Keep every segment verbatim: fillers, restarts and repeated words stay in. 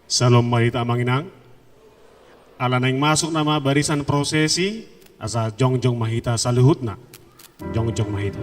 Syalom ma hita amang inang. Ala naeng masuk nama barisan prosesi, asa jongjong ma hita saluhutna. Jongjong ma hita.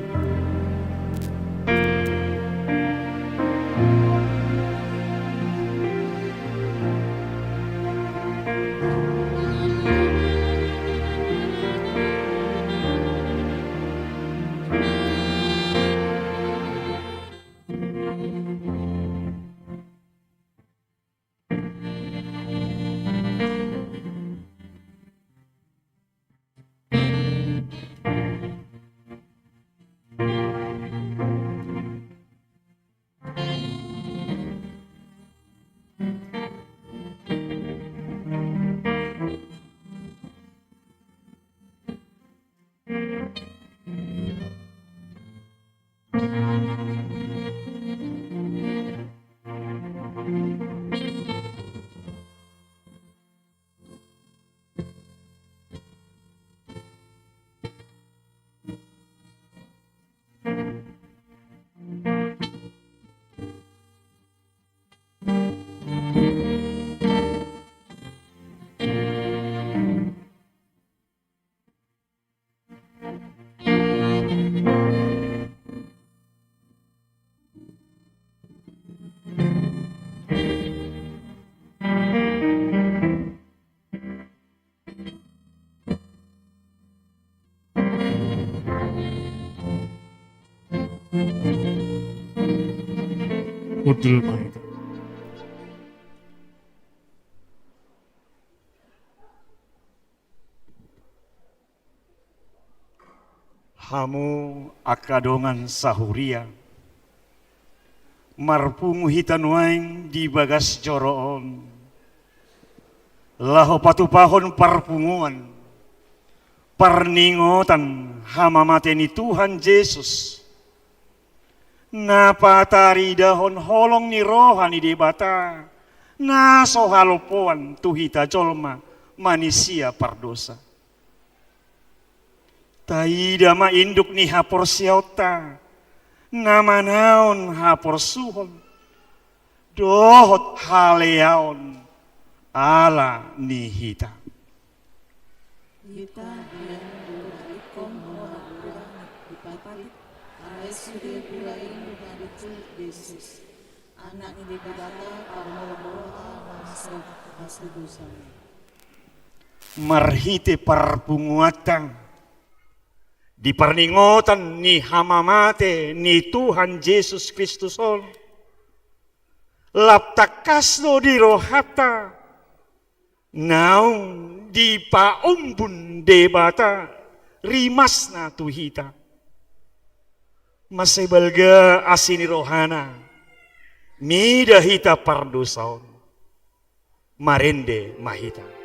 Hundul ma hita. Hamu angka dongan sahuria, marpungu hita nuaeng di bagas joro on, laho patupahon parpunguan parningotan hamamate ni Tuhan Jesus, na pataridahon holong ni roha ni Debata, na so halompoan tu hita jolma manisia pardosa. Taida ma induk ni haporseaonta, na manaon haporsuhon dohot haleaon ala ni hita. Hita dian dua ikon mona dua dipatik, alai sude dua induk na dicul Jesus. Anak ni Debata, parmolomoloha, marsok, marsudu sami. Marhite parpunguanta di parningotan ni hamamate ni Tuhan Jesus Kristus on, lam tangkas do di rohanta naung dipaumbun Debata rimasna tu hita. Mansai balga asi ni rohana mida hita pardosa on. Marende ma hita.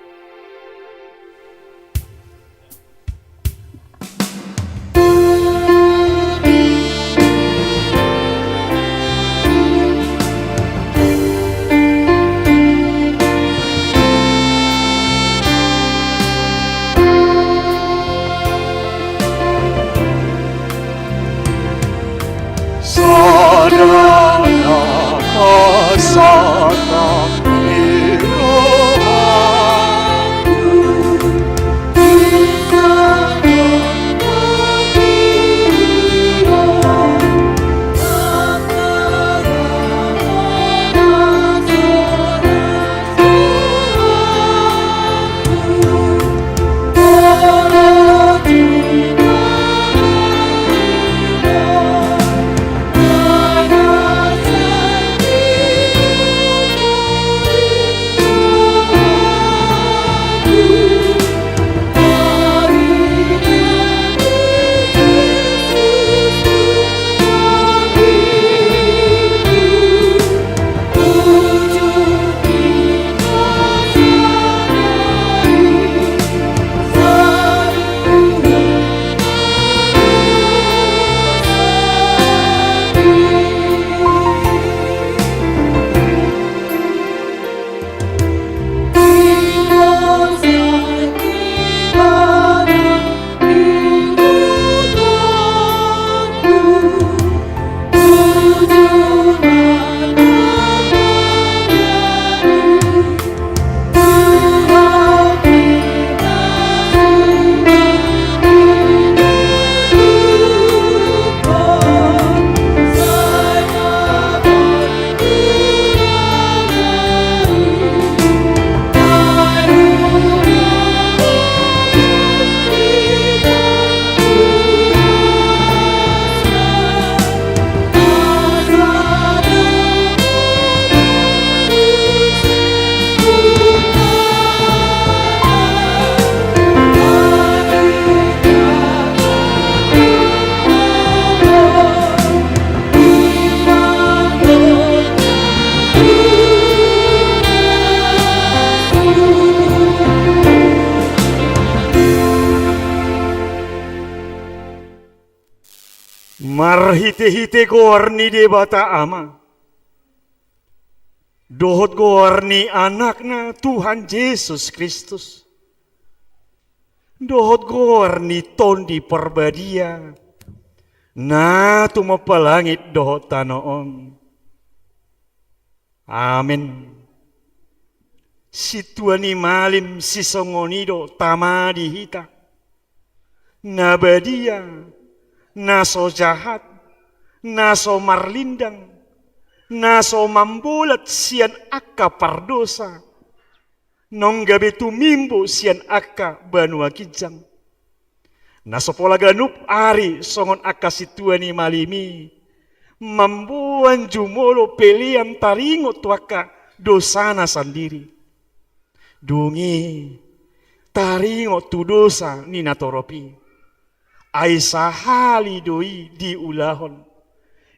Marhitehite goar ni Debata Ama, dohot goar ni Anakna Tuhan Jesus Kristus, dohot goar ni Tondi Parbadia, na tumompa langit dohot tano on. Amen. Sintua ni malim sisongon i do Tama di hita, na badia, na so jahat, na so marlindang, na so mambolat sian angka pardosa, naung gabe tumimbo sian angka banua ginjang. Na so pola ganup ari songon angka sintua ni malim i, mamboan jumolo pelean taringot tu angka dosana sandiri. Dung i taringot tu dosa ni natorop i. Ai sahali do i diulahon,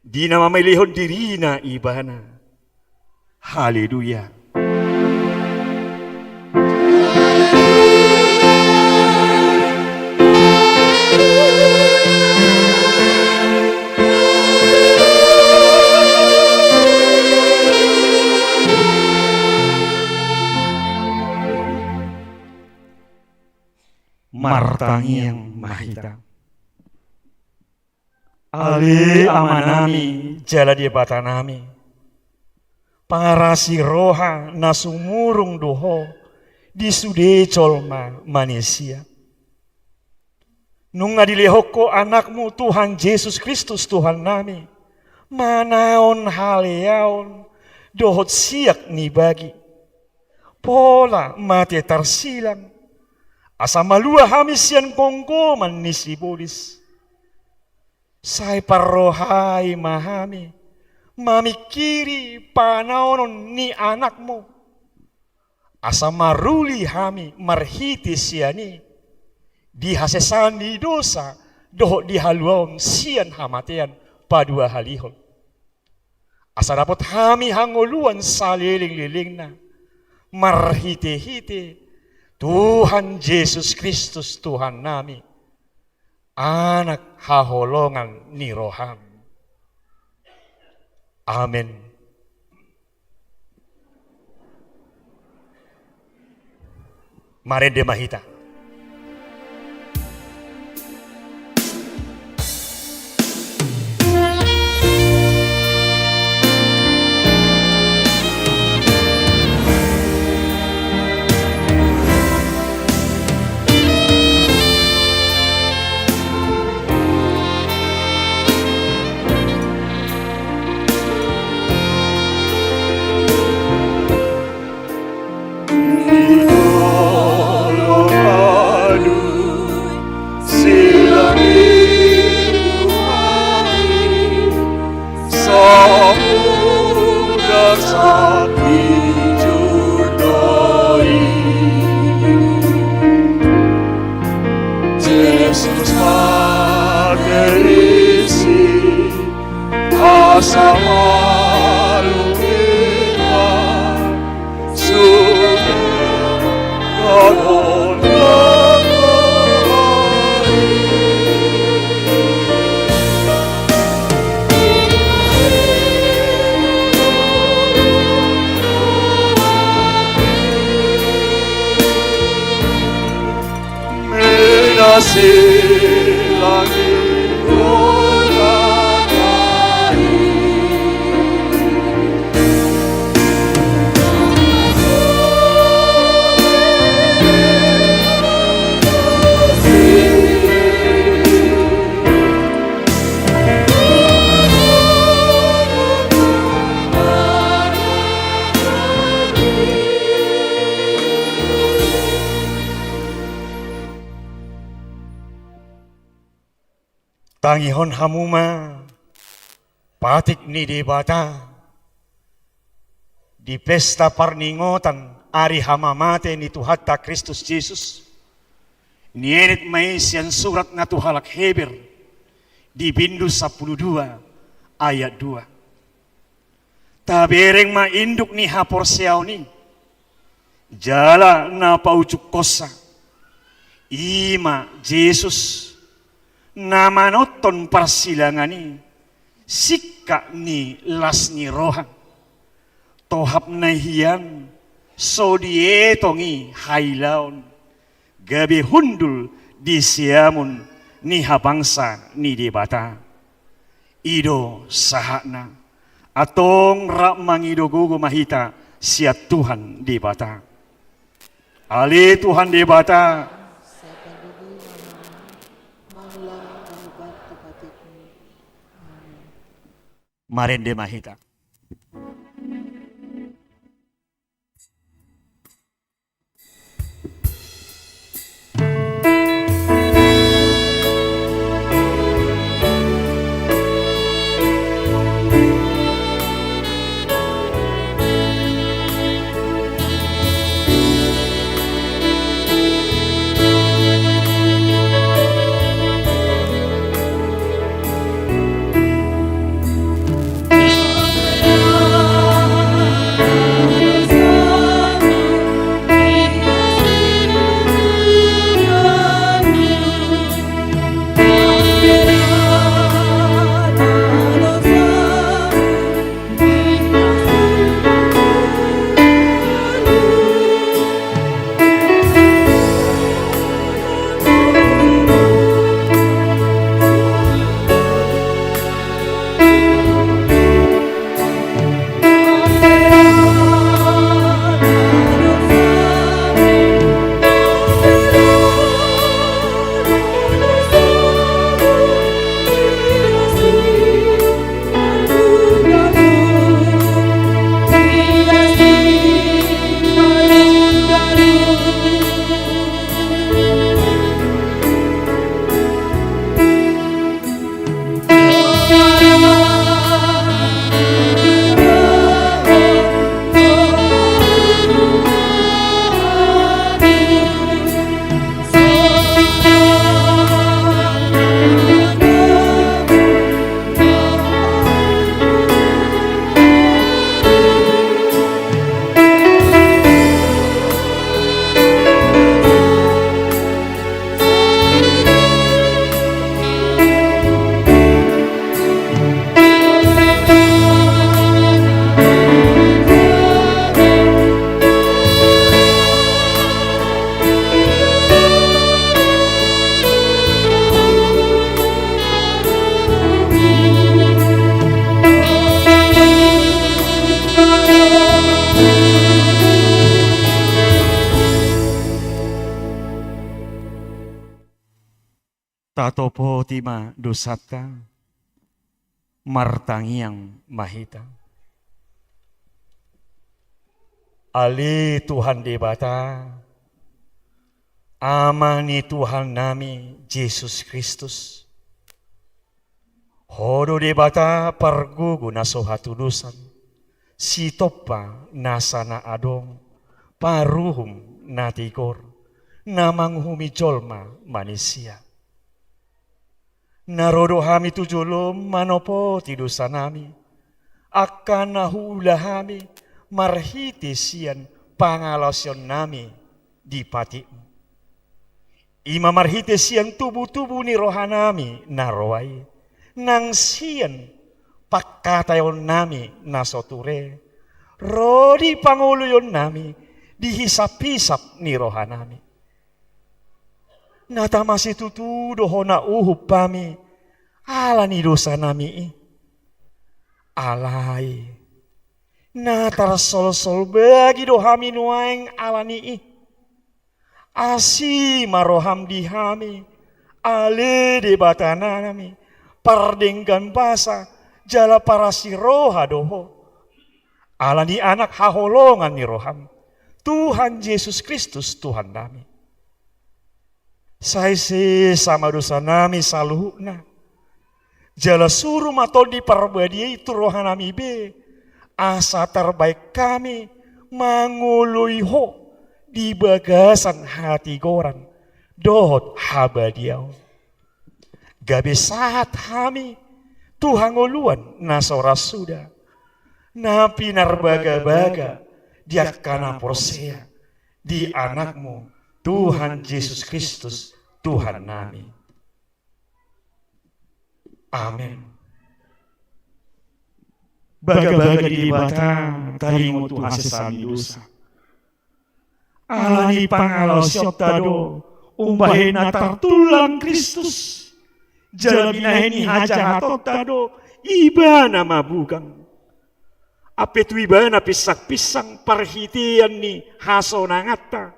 di na mamelehon dirina ibana. Haleluya. Martangiang ma hita. Ale Amanami jala Debatanami, pangarasi roha na sumurung do Ho di sude jolma manisia. Nunga dilehon Ho Anakmu Tuhan Jesus Kristus Tuhannami, manaon haleaon dohot siak ni bagi, pola mate tarsilang, asa malua hami sian gomgoman ni sibolis. Sai parrohai ma hami mamingkiri panaonon ni Anakmu, asa maruli hami marhite sian i di hasesaan ni dosa dohot di haluaon sian hamatean paduahalihon. Asa dapot hami hangoluan salelenglelengna marhitehite Tuhan Jesus Kristus Tuhannami, Anak haholongan ni roham. Amen. Marende ma hita. Jesus Materisi, asa malum hita, sude dohot na baik. Menasi langit Tangihon hamu ma patik ni Debata di pesta parningotan ari hamamate ni Tuhanta Kristus Jesus, nienet ma i sian surat na tu halak Heber di bindu sampulu dua ayat dua. Tabereng ma induk ni haporseaon i, jala na paujungkonsa, i ma Jesus, Na manonton parsilangan i, singkat ni las ni roha. Tohap na hian, so dietong i hailaon, gabe hundul di siamun ni habangsa ni Debata. I do sahatna, antong rap mangido gogo ma hita sian Tuhan Debata. Ale Tuhan Debata. Marende ma hita. Tatopoti ma dosanta, martangiang ma hita. Ale Tuhan Debata, Ama ni Tuhannami Jesus Kristus, Ho do Debata pargogo na so hatudosan, Sitompa nasa na adong, Paruhum na tigor, na manguhumi jolma manisia. Na ro do hami tu jolom manopoti dosanami, angka na huula hami marhite sian pangalaosionnami di patikmu. I ma marhite sian tubutubu ni rohanami na roa i, nang sian pangkataionnami na so ture, ro di pangoloionnami di hisaphisap ni rohanami. Na tama situtu do Ho na uhum hami ala ni dosanami i. Alai na tarsolsol bagi do hami nuaeng ala ni i. Asi ma roham di hami, ale Debatanami, pardenggan basa jala parasi roha do Ho. Ala ni Anak haholongan ni roham, Tuhan Jesus Kristus Tuhannami. Sai sesa ma dosanami saluhutna. Jala suru ma Tondi Parbadia i tu rohanami be, asa tarbaen hami mangoloi Ho di bagasan hatigoran dohot habadiaon. Gabe sahat hami tu hangoluan na so ra suda, na pinarbagabaga di angka na porsea di Anakmu, Tuhan Jesus Kristus, Tuhannami. Amen. Bagabaga ni Debata taringot tu hasesaan ni dosa. Ala ni pangalaosionta do umbahen na tartulang Kristus, jala binahen ni hajahatonta do Ibana mabugang. Ampe tu Ibana pinsangpinsang parhitean ni hasonanganta,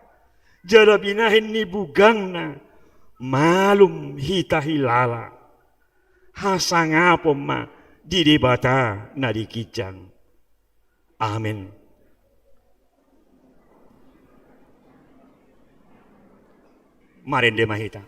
jala binahen ni bugangna malum hita hilala. Hasangapon ma di Debata na di ginjang. Amen. Marende ma hita.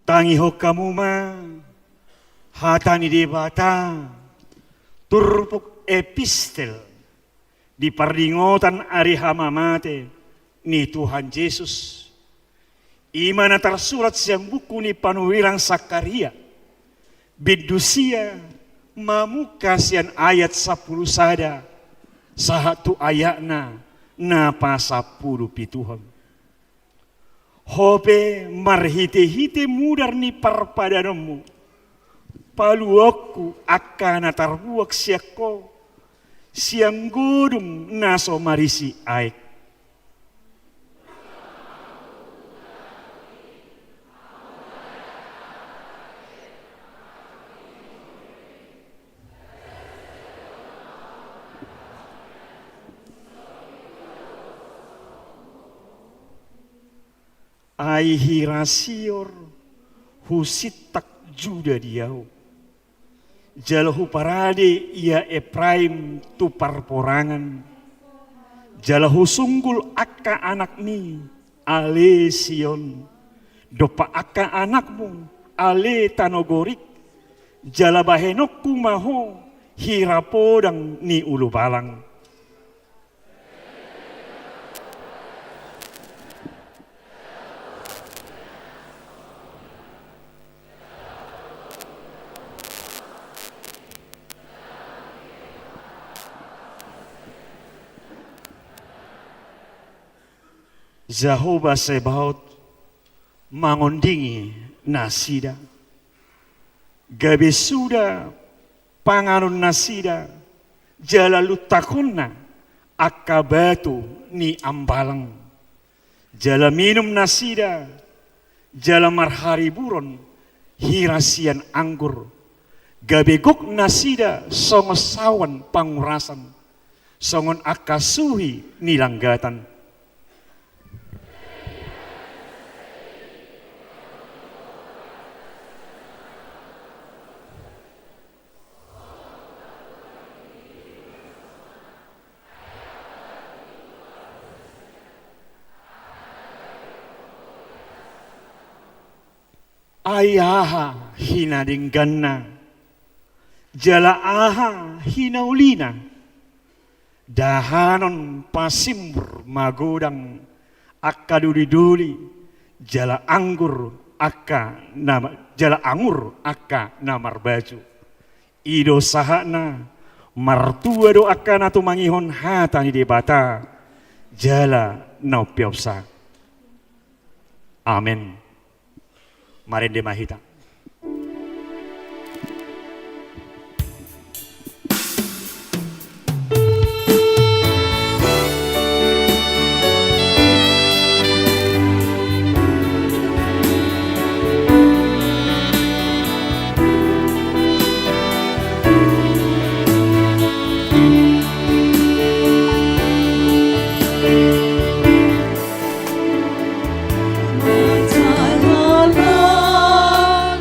Tangihon hamu ma hata ni Debata, turpuk epistel di pardingotan ari hamamate ni Tuhan Jesus. I ma na tarsurat sian buku ni panurirang Sakaria, bindu sia, mamungka sian ayat sampulu sada sahat tu ayatna na pasampulu pituhon. Ho pe marhitehite mudar ni parpadanonmu, paluahonku angka na tarbuang sian ho, sian godung na so marisi aek. Ai hira Sion, husintak Juda di ahu, jala huparade ia Epraim tu parporangan. Jala husunggul angka anakmi, ale Sion, dompak angka anakmu, ale tano Gorik. Jala bahenonku ma ho hira podang ni ulubalang. Jahowa Zebaot mangondingi nasida. Gabe suda panganonnasida, jala luntahonna angka batu ni ambalang. Jala minum nasida jala marhariburon hira sian anggur, gabe gok nasida songon saoan pangurasan, songon angka suhi ni langgatan. Ai aha hinadengganna, jala aha hinaulina? Dahanon pasimbur magodang angka doli-doli, jala anggur angka na, jala angur angka na marbaju. I do sahatna, martua do angka na tumangihon hata ni Debata jala na umpeopsa. Amen. Marende ma hita.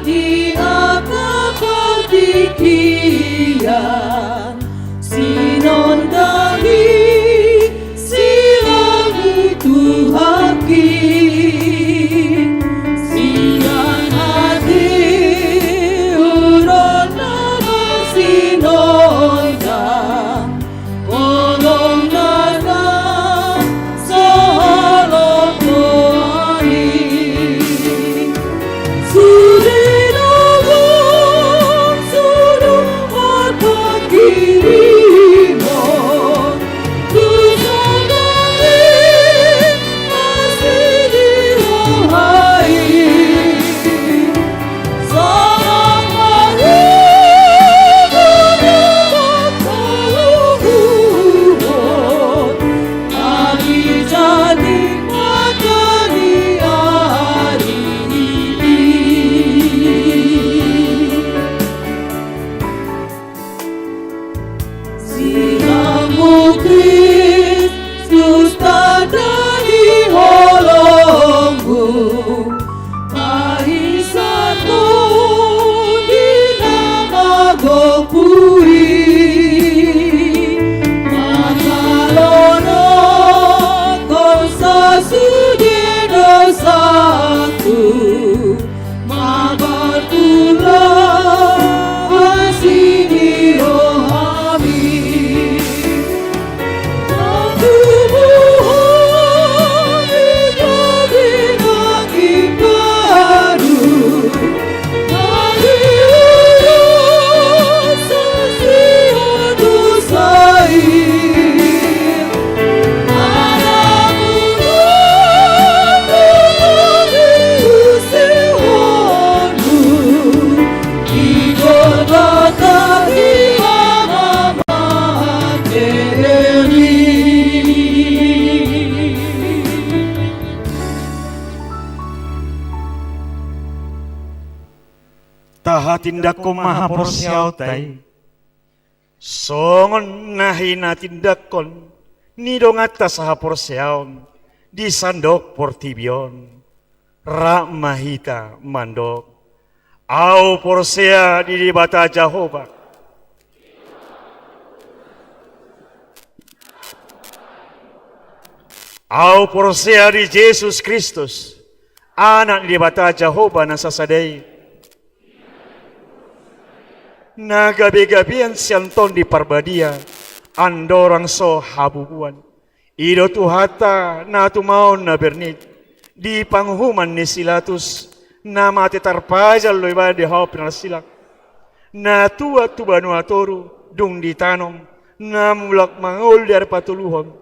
Di angka partingkian, sinondali silang i Tuhanki, silang hati uron nama sinondang. Holong nasa sahalak tu ari. Sude na bang sude marpangkirimon tu sadari masih di rohai. Sinangmu Kristus tanda ni holongmu, pahisathon di na magompu i, mangalolokhon sasude dosaku. Mabar tulang asi ni rohami. Aku mohon di gabe nang i baru. Mari urusan si dosa i. Tahatindanghon ma haporseaonta i. Songon na hinatindangkon ni donganta sahaporseaon di sandok portibi on, rap ma hita mandok: Ahu porsea di Debata Jahowa. Ahu porsea di Jesus Kristus, Anak ni Debata Jahowa na sasada i. Na gabe-gabean sian Tondi Parbadia, andorang so habubuan. I do Tuhanta na tumaon na bernit, di panguhuman ni si Latus, na mate tarpajal do ibana di hau pinarsilang. Na tuat tu banua toru, dung ditanom, na mulak mangolu di ari patoluhon.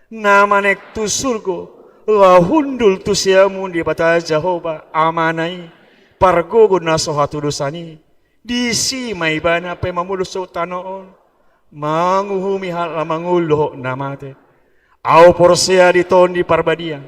Na manek tu surgo, laho hundul tu siamun ni Debata Jahowa, Amana i, pargogo na so hatudosan i. Disi ma ibana paima molo so tano on, manguhumi halak na mangolu dohot na mate. Ahu porsea di Tondi Parbadia.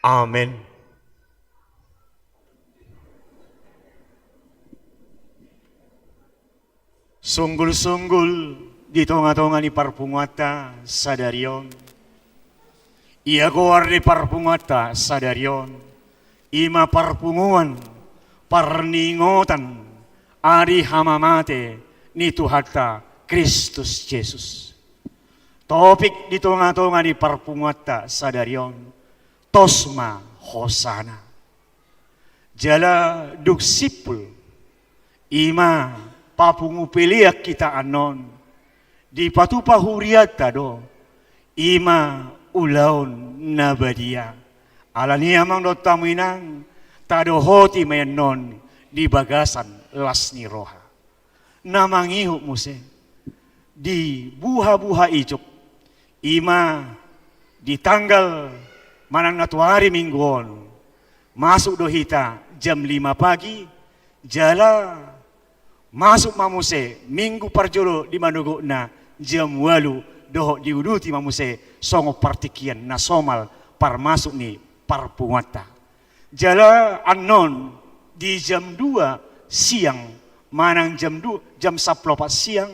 Amen. Sunggul-sunggul di tonga-tonga ni parpunguanta sadari on. Ia goar ni parpunguanta sadari on, i ma parpunguan parningotan ari hamamate ni Tuhanta Kristus Jesus. Topik di tonga-tonga ni parpunguanta sadari on, tos ma hosana. Jala dung simpul, i ma papungu pelean hita annon, dipatupa hurianta do, i ma ulaon na badia. Alani i amang dohot hamu inang, tadohoti ma i annon di bagasan las ni roha. Na mangihut muse di buha-buha ijuk, i ma di tanggal manang na tu ari Minggu on, masuk do hita jam lima pagi, jala masuk ma muse Minggu parjolo di manogotna jam ualu, dohot diuduti ma muse songon partingkian na somal parmasuk ni parpunguanta. Jala annon di jam dua siang, manang jam du-, jam sampulu opat siang,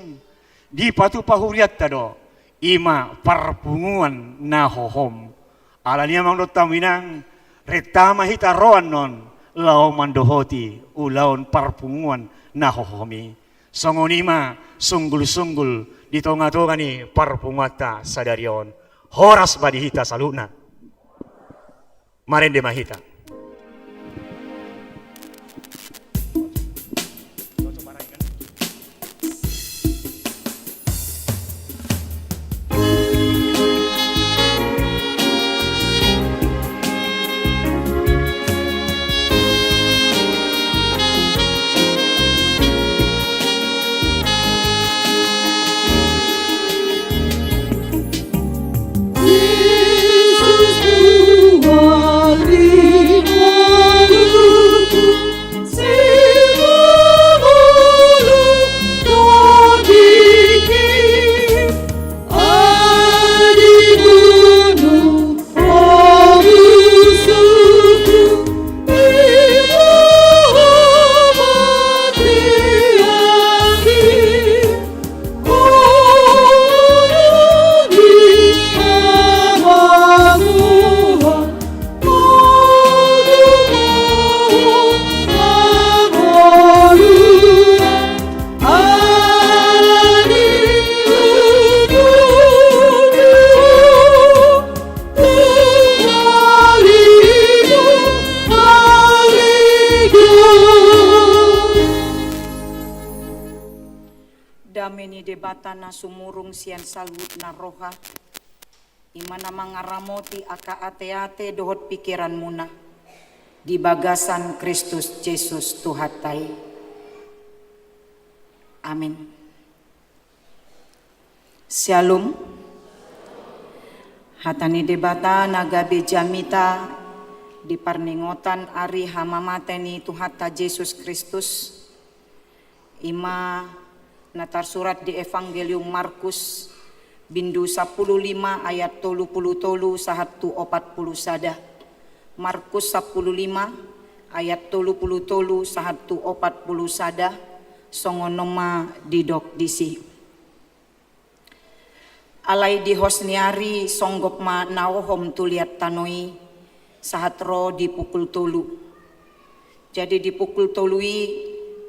dipatupa hurianta do, i ma parpunguan na hohom. Alani i amang dohot hamu inang, renta ma hita ro annon, laho mandohoti ulaon parpunguan na hohom i. Songon i ma sunggul-sunggul di tonga-tonga ni parpunguanta sadari on. Horas ma di hita saluhutna. Marende ma hita. Dame ni Debata na sumurung sian saluhut na roha, i ma na mangaramoti angka ateate dohot pingkiranmuna di bagasan Kristus Jesus Tuhanta i. Amin. Syalom. Hata ni Debata na gabe jamita di parningotan ari hamamate ni Tuhanta Jesus Kristus, i ma na tarsurat di Evangelium Markus, bindu sampulu lima ayat tolu pulu tolu sahat tu opat pulu sada. Markus sampulu lima ayat tolu pulu tolu sahat tu opat pulu sada, songon on ma didok disi. Alai di hos ni ari songgop ma na hohom tu liat tano i, sahat ro di pukul tolu. Jadi di pukul tolu i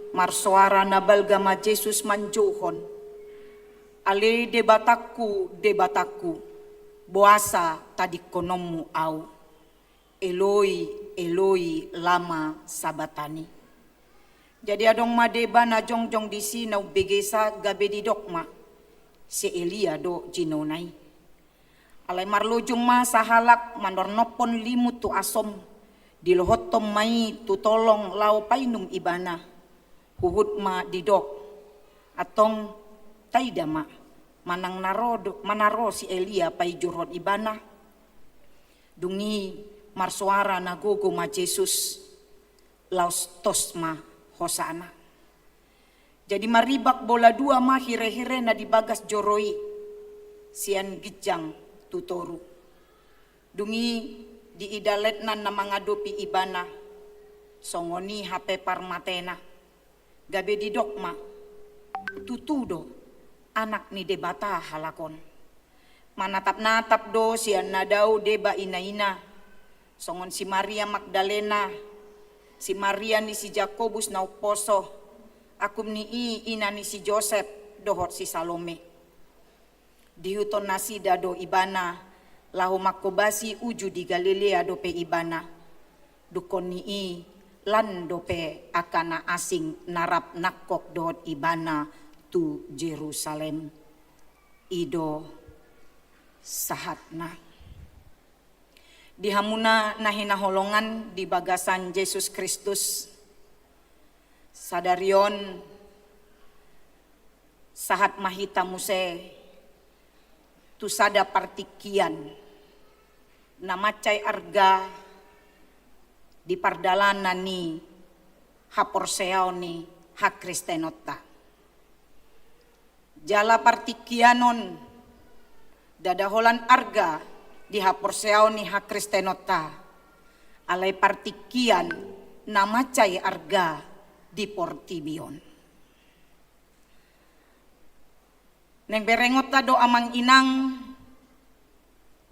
marsoara na balga ma Jesus manjouhon: Ale Debatangku, Debatangku, boasa tadingkononmu ahu? Eloi, Eloi, lama sabaktani? Jadi adong ma deba na jongjong disi na umbegesa, gabe didok ma: Si Elia do jinona i. Alai marlojong ma sahalak manornophon limut tu asom, dilohothon ma i tu tolong laho painum ibana. Huhut ma didok: Antong taida ma, manang na ro do, manang ro si Elia paijurhon ibana? Dung i marsoara na gogo ma Jesus: Laos tos ma hosana. Jadi maribak bola dua ma hirehire na di bagas joro i, sian ginjang tu toru. Dung i Diida letnan na mangadopi ibana, songon i hape parmatena, gabe didok ma, tutu do, Anak ni Debata halak on. Manatap-natap do sian na dao deba ina-ina, songon si Maria Magdalena, si Maria ni si Jakobus na umposo, angkup ni i ina ni si Josep, dohot si Salome. Diihuthon nasida do ibana, laho manghobasi uju di Galilea dope ibana. Dungkon ni i, lan dope angka na asing na rap nangkok dohot ibana tu Jerusalem. I do sahatna. Di hamuna na hinaholongan di bagasan Jesus Kristus, sadari on sahat ma hita muse tu sada partingkian na mansai arga di pardalanan ni haporseaon ni hakristenonta. Jala partingkian on ndada holan arga di haporseaon ni hakristenonta, alai partingkian na mansai arga di portibi on. Naeng berengonta do amang inang,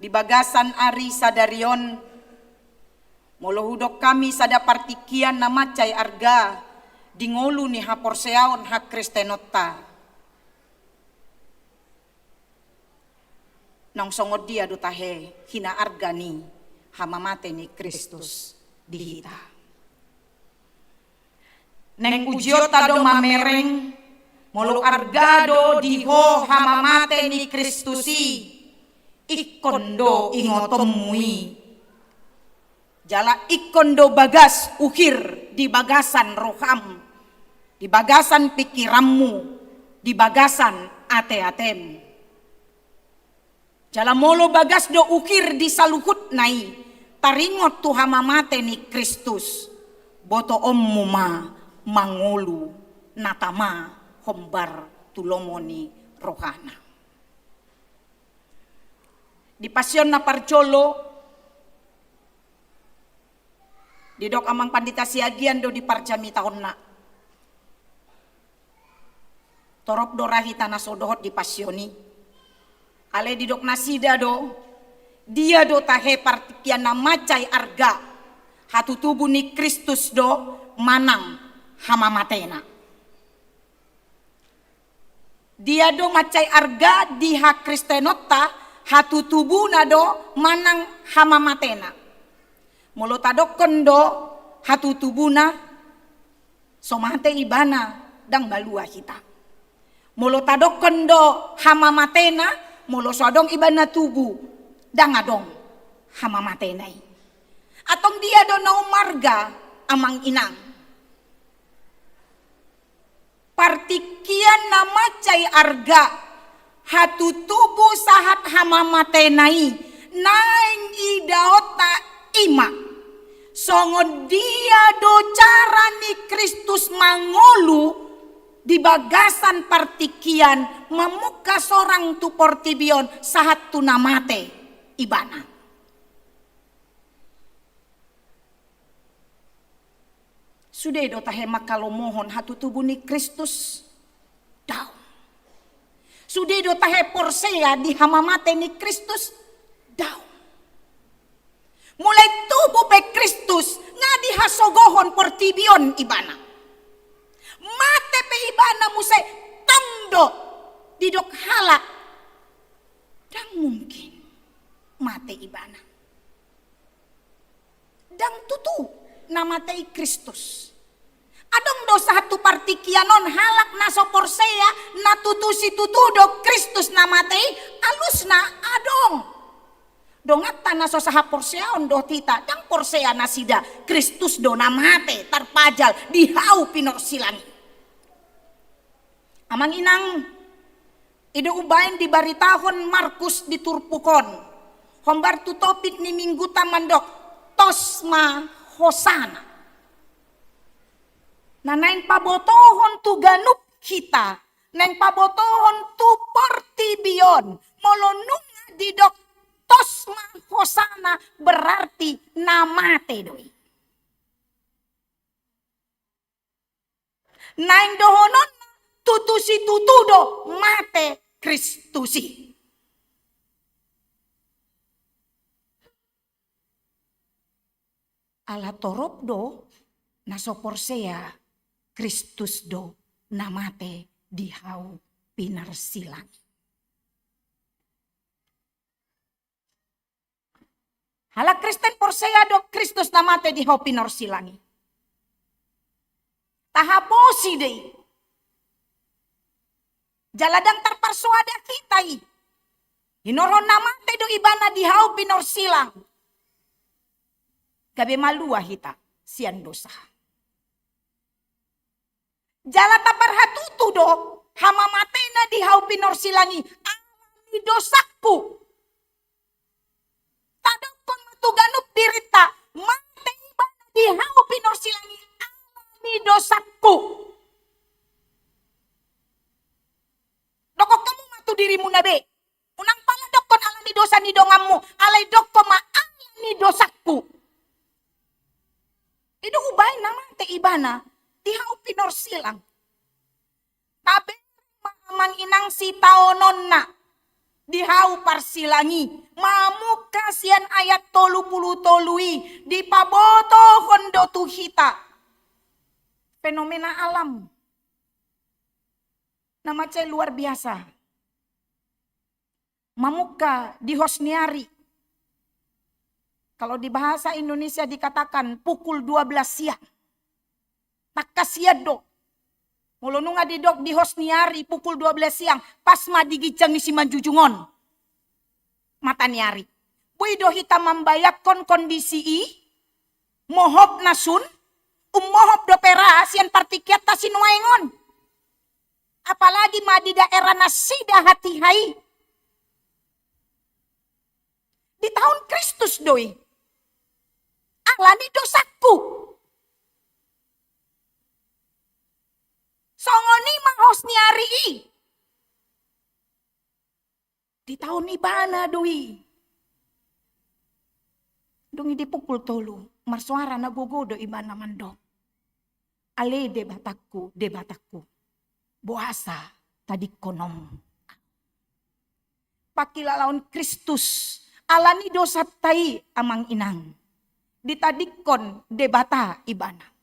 di bagasan ari sadari on, molo hudok hami sada partingkian na mansai arga di ngolu ni haporseaon hakristenonta, naung songon dia do tahe hinaarga ni hamamate ni Kristus di hita? Naeng ujionta do mamereng, molo arga do di ho hamamate ni Kristus i, ingkon do ingotonmu i. Jala ingkon do bagas uhir di bagasan roham, di bagasan pingkiranmu, di bagasan ateatem. Jala molo bagas do uhir di saluhutna i taringot tu hamamate ni Kristus, botoonmu ma mangolu na tama hombar tu lomo ni rohana. Di Pasion na parjolo, didok amang pandita Siagian do di parjamitonna. Torop do ra hita na so dohot di Pasion i. Alai didok nasida do, dia do tahe partingkian na mansai arga, hatutubu ni Kristus do manang hamamatena? Dia do mansai arga di hakristenonta, hatutubuna do manang hamamatena? Molo tadokkon do hatutubuna, so mate ibana, ndang malua hita. Molo tadokkon do hamamatena, molo so adong ibana tubu, ndang adong hamamatena i. Antong dia do na umarga, amang inang? Partingkian na mansai arga, hatutubu sahat hamamatena i, naeng idaonta i ma songon dia do cara ni Kristus mangolu di bagasan partingkian, mamungka sorang tu portibi on sahat tu na mate ibana. Sude do tahe mangkalomohon hatutubu ni Kristus? Daong. Sude do tahe porsea di hamamate ni Kristus? Daong. Mulai tubu pe Kristus, nga dihasogohon portibi on ibana. Mate pe ibana muse, tong do didok halak, ndang mungkin mate ibana. Ndang tutu na mate i Kristus. Adong do sahat tu partingkian on halak na so porsea na tutu situtu do Kristus na mate i? Alusna adong. Donganta na so sahaporseaon dohot hita, ndang porsea nasida Kristus do na mate tarpajal di hau pinorsilang i. Amang inang, i do umbaen dibaritahon Markus di turpuk on, hombar tu topik ni mingguta mandok, tos ma hosana. Na naeng pabotohon tu ganup hita, naeng pabotohon tu portibi on, molo nunga didok Tos ma hosana berarti na mate do i. Naeng dohonon tutu situtu do mate Kristus i. Ala torop do na so porsea Kristus do na mate di hau pinarsilang i. Halak Kristen porsea do Kristus na mate di hau pinarsilang i. Tahaposi do i. Jala ndang tarparsoada hita i. Hinorhon na mate do ibana di hau pinarsilang. Gabe malua hita sian dosa. Jala taparhatutu do hamamatena di hau pinarsilang i ala ni dosangku. Tadokkon ma tu ganup dirinta, mate ibana di hau pinarsilang i ala ni dosangku. Dokkon hamu ma tu dirimuna be. Unang pala dokkon ala ni dosa ni donganmu, alai dokkon ma ala ni dosangku. I do hubaen na mate ibana di hau pinarsilang. Tabereng ma amang inang sitaononna di hau parsilang i, mamungka sian ayat tolu pulu tolu i, dipabotohon do tu hita fenomena alam na mansai luar biasa. Mamungka di hos ni ari. Kalau di bahasa Indonesia dikatakan pukul dua belas siang. Tangkas sian do. Molo nunga didok di hos ni ari pukul dua belas siang, pas ma di ginjang ni simanjujung on mata ni ari. Boi do hita mambayangkon kondisi i, mohop na sun, ummohop dope ra sian partingkianta sinuaeng on. Apalagi ma di daerah nasida hatiha i. Ditaon Kristus do i ala ni dosangku. Songon i ma hos ni ari i. Ditaon ibana do i. Dung i di pukul tolu, marsoara na gogo do ibana mandok: Ale Debatangku, Debatangku, boasa tadingkononmu? Pangkilalaon Kristus ala ni dosanta i, amang inang, ditadingkon Debata ibana.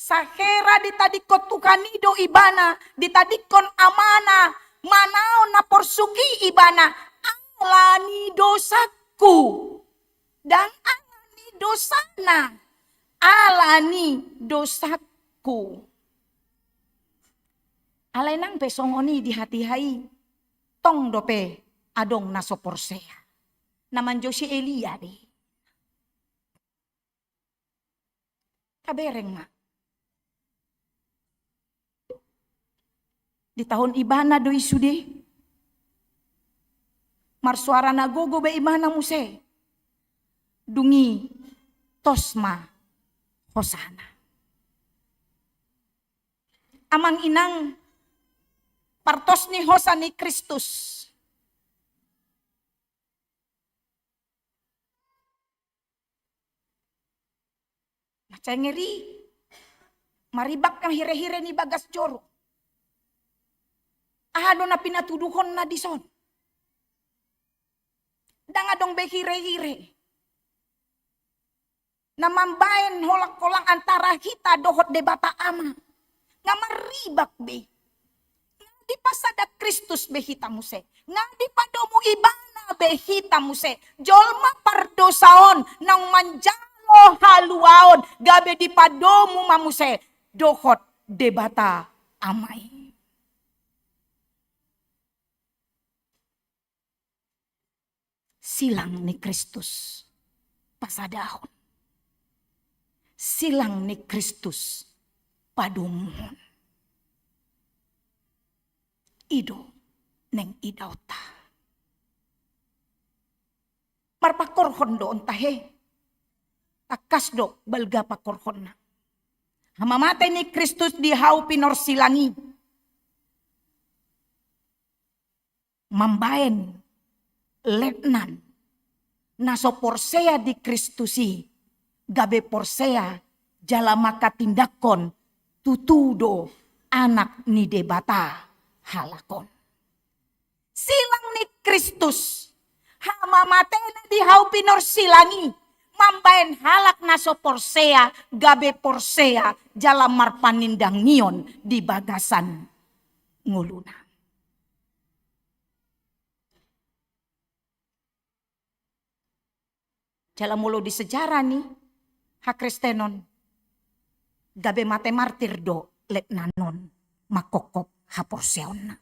Sahera ditadingkon Tuhan i do ibana, ditadingkon amana, manaon na porsuk i ibana, ala ni dosangku. Ndang ala ni dosana, ala ni dosangku. Alai nang pe songon i di hatiha i, tong dope adong na so porsea. Na manjou si Elia do i. Tabereng ma. Ditaon ibana do i sude. Marsoara na gogo be ibana muse. Dung i tos ma hosana. Amang inang, partos ni hosa ni Kristus. Mansai ngeri. Maribak na hirehire ni bagas joro. Aha do na pinatuduhonna dison? Ndang adong be hirehire na mambaen holangkolang antara hita dohot Debata Ama. Nga maribak be. Nga dipasada Kristus be hita muse. Nga dipadomu ibana be hita muse. Jolma pardosa on naung manjalo haluaon gabe dipadomu ma muse dohot Debata Ama i. Silang ni Kristus pasadahon. Silang ni Kristus padomuhon. I do naeng idaonta. Marpangkorhon do on tahe. Tangkas do balga pangkorhonna. Hamamate ni Kristus di hau pinorsilang i mambaen letnan na so porsea di Kristus i gabe porsea jala manghatindanghon tutu do anak ni Debata halak on. Silang ni Kristus, hamamatena di hau pinorsilang i, mambaen halak na so porsea gabe porsea jala marpanindangion di bagasan ngoluna. Jala molo di sejarah ni hakristenon, gabe mate martir do letnan on manghophop haporseaonna.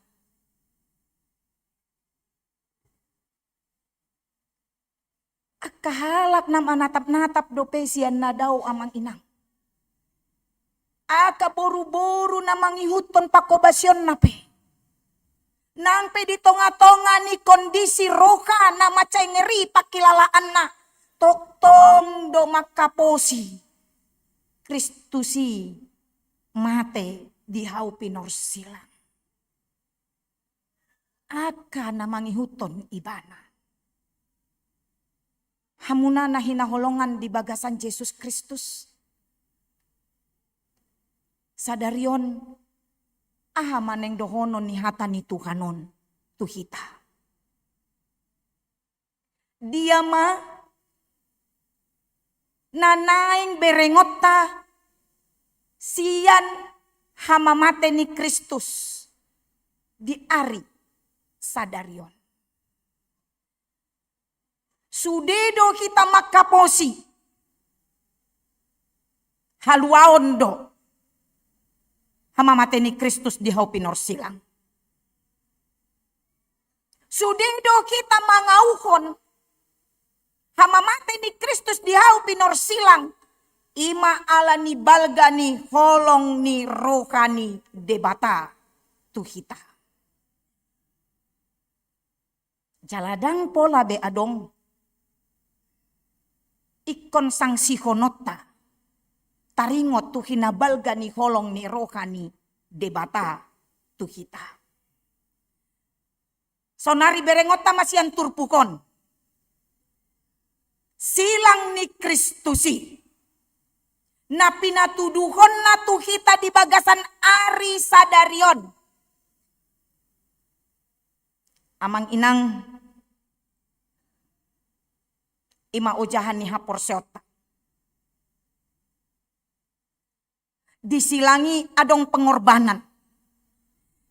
Angka halak na manatap-natap dope sian na dao, amang inang. Angka boru-boru na mangihuthon panghobasionna pe, nang pe di tonga-tonga ni kondisi roha na mansai ngeri pangkilalaanna, tongtong do manghaposi Kristus i mate di hau pinorsilang. Angka na mangihuthon ibana. Hamuna na hinaholongan di bagasan Jesus Kristus, sadari on, aha ma naeng dohonon ni hata ni Tuhan on tu hita? Dia ma na naeng berengonta sian hamamate ni Kristus di ari sadari on? Sude do hita manghaposi, haluaon do hamamate ni Kristus di hau pinorsilang. Sude do hita mangauhon hamamate ni Kristus di hau pinorsilang, i ma ala ni balga ni holong ni roha ni Debata tu hita. Jala ndang pola be adong ingkon sangsihononta taringot tu hinabalga ni holong ni roha ni Debata tu hita. Saonari berengonta ma sian turpuk on silang ni Kristus i na pinatuduhonna tu hita di bagasan ari sadari on. Amang inang, i ma ojahan ni haporseaonta. Di silang i adong pengorbanan.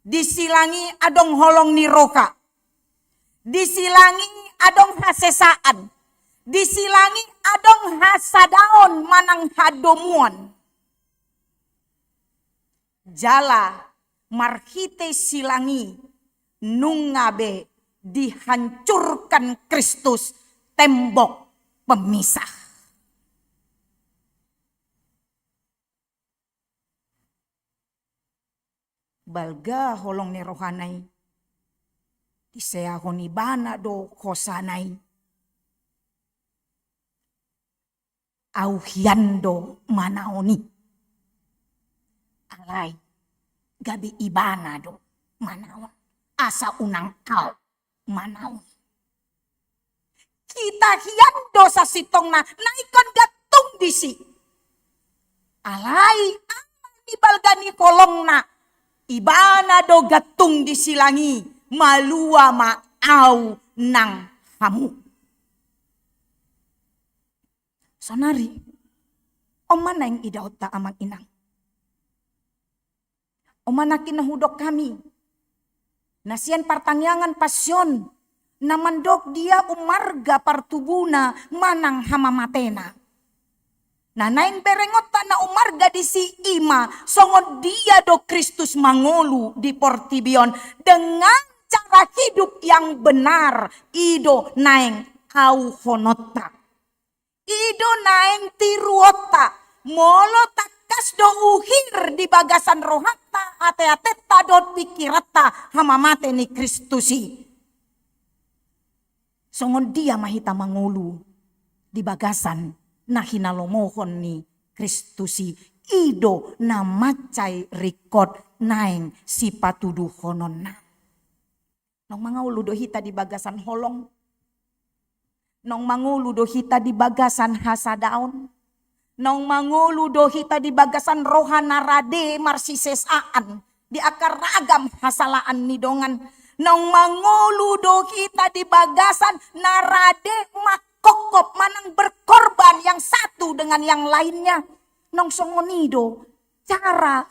Di silang i adong holong ni roha. Di silang i adong hasesaan. Di silang i adong hasadaon manang hadomuan. Jala marhite silang i nunga be dihancurkan Kristus tembok pemisah. Balga holong ni rohana i, diseahon ibana do hosana i. Au hian do manaon i. Alai gabe ibana do manaon. Asa unang au manaon. Hita hian do sasintongna na ingkon gantung disi. Alai ala ni balga ni holongna, ibana do gantung di silang i, malua ma au nang hamu. Saonari, on ma naeng idaonta amang inang. On ma nangkin na hudok hami na sian partangiangan Pasion, na mandok dia ummarga partubuna manang hamamatena. Na naeng berengonta na ummarga disi i ma songon dia do Kristus mangolu di portibi on dengan cara hidup yang benar, i do naeng auhononta. I do naeng tiruonta, molo tangkas do uhir di bagasan rohanta, ateatenta dohot pingkiranta, hamamate ni Kristus i. Songon dia ma hita mangolu di bagasan na hinalomohon ni Kristus i, i do na mansai ringkot naeng sipatuduhononna. Naung mangolu do hita di bagasan holong, Naung mangolu do hita di bagasan hasadaon? Naung mangolu do hita di bagasan roha na rade marsisesaan di angka ragam hasalaan ni dongan? Naung mangolu do hita di bagasan na rade mangkokkop manang berkorban yang satu dengan yang lainnya? Naung songon i do cara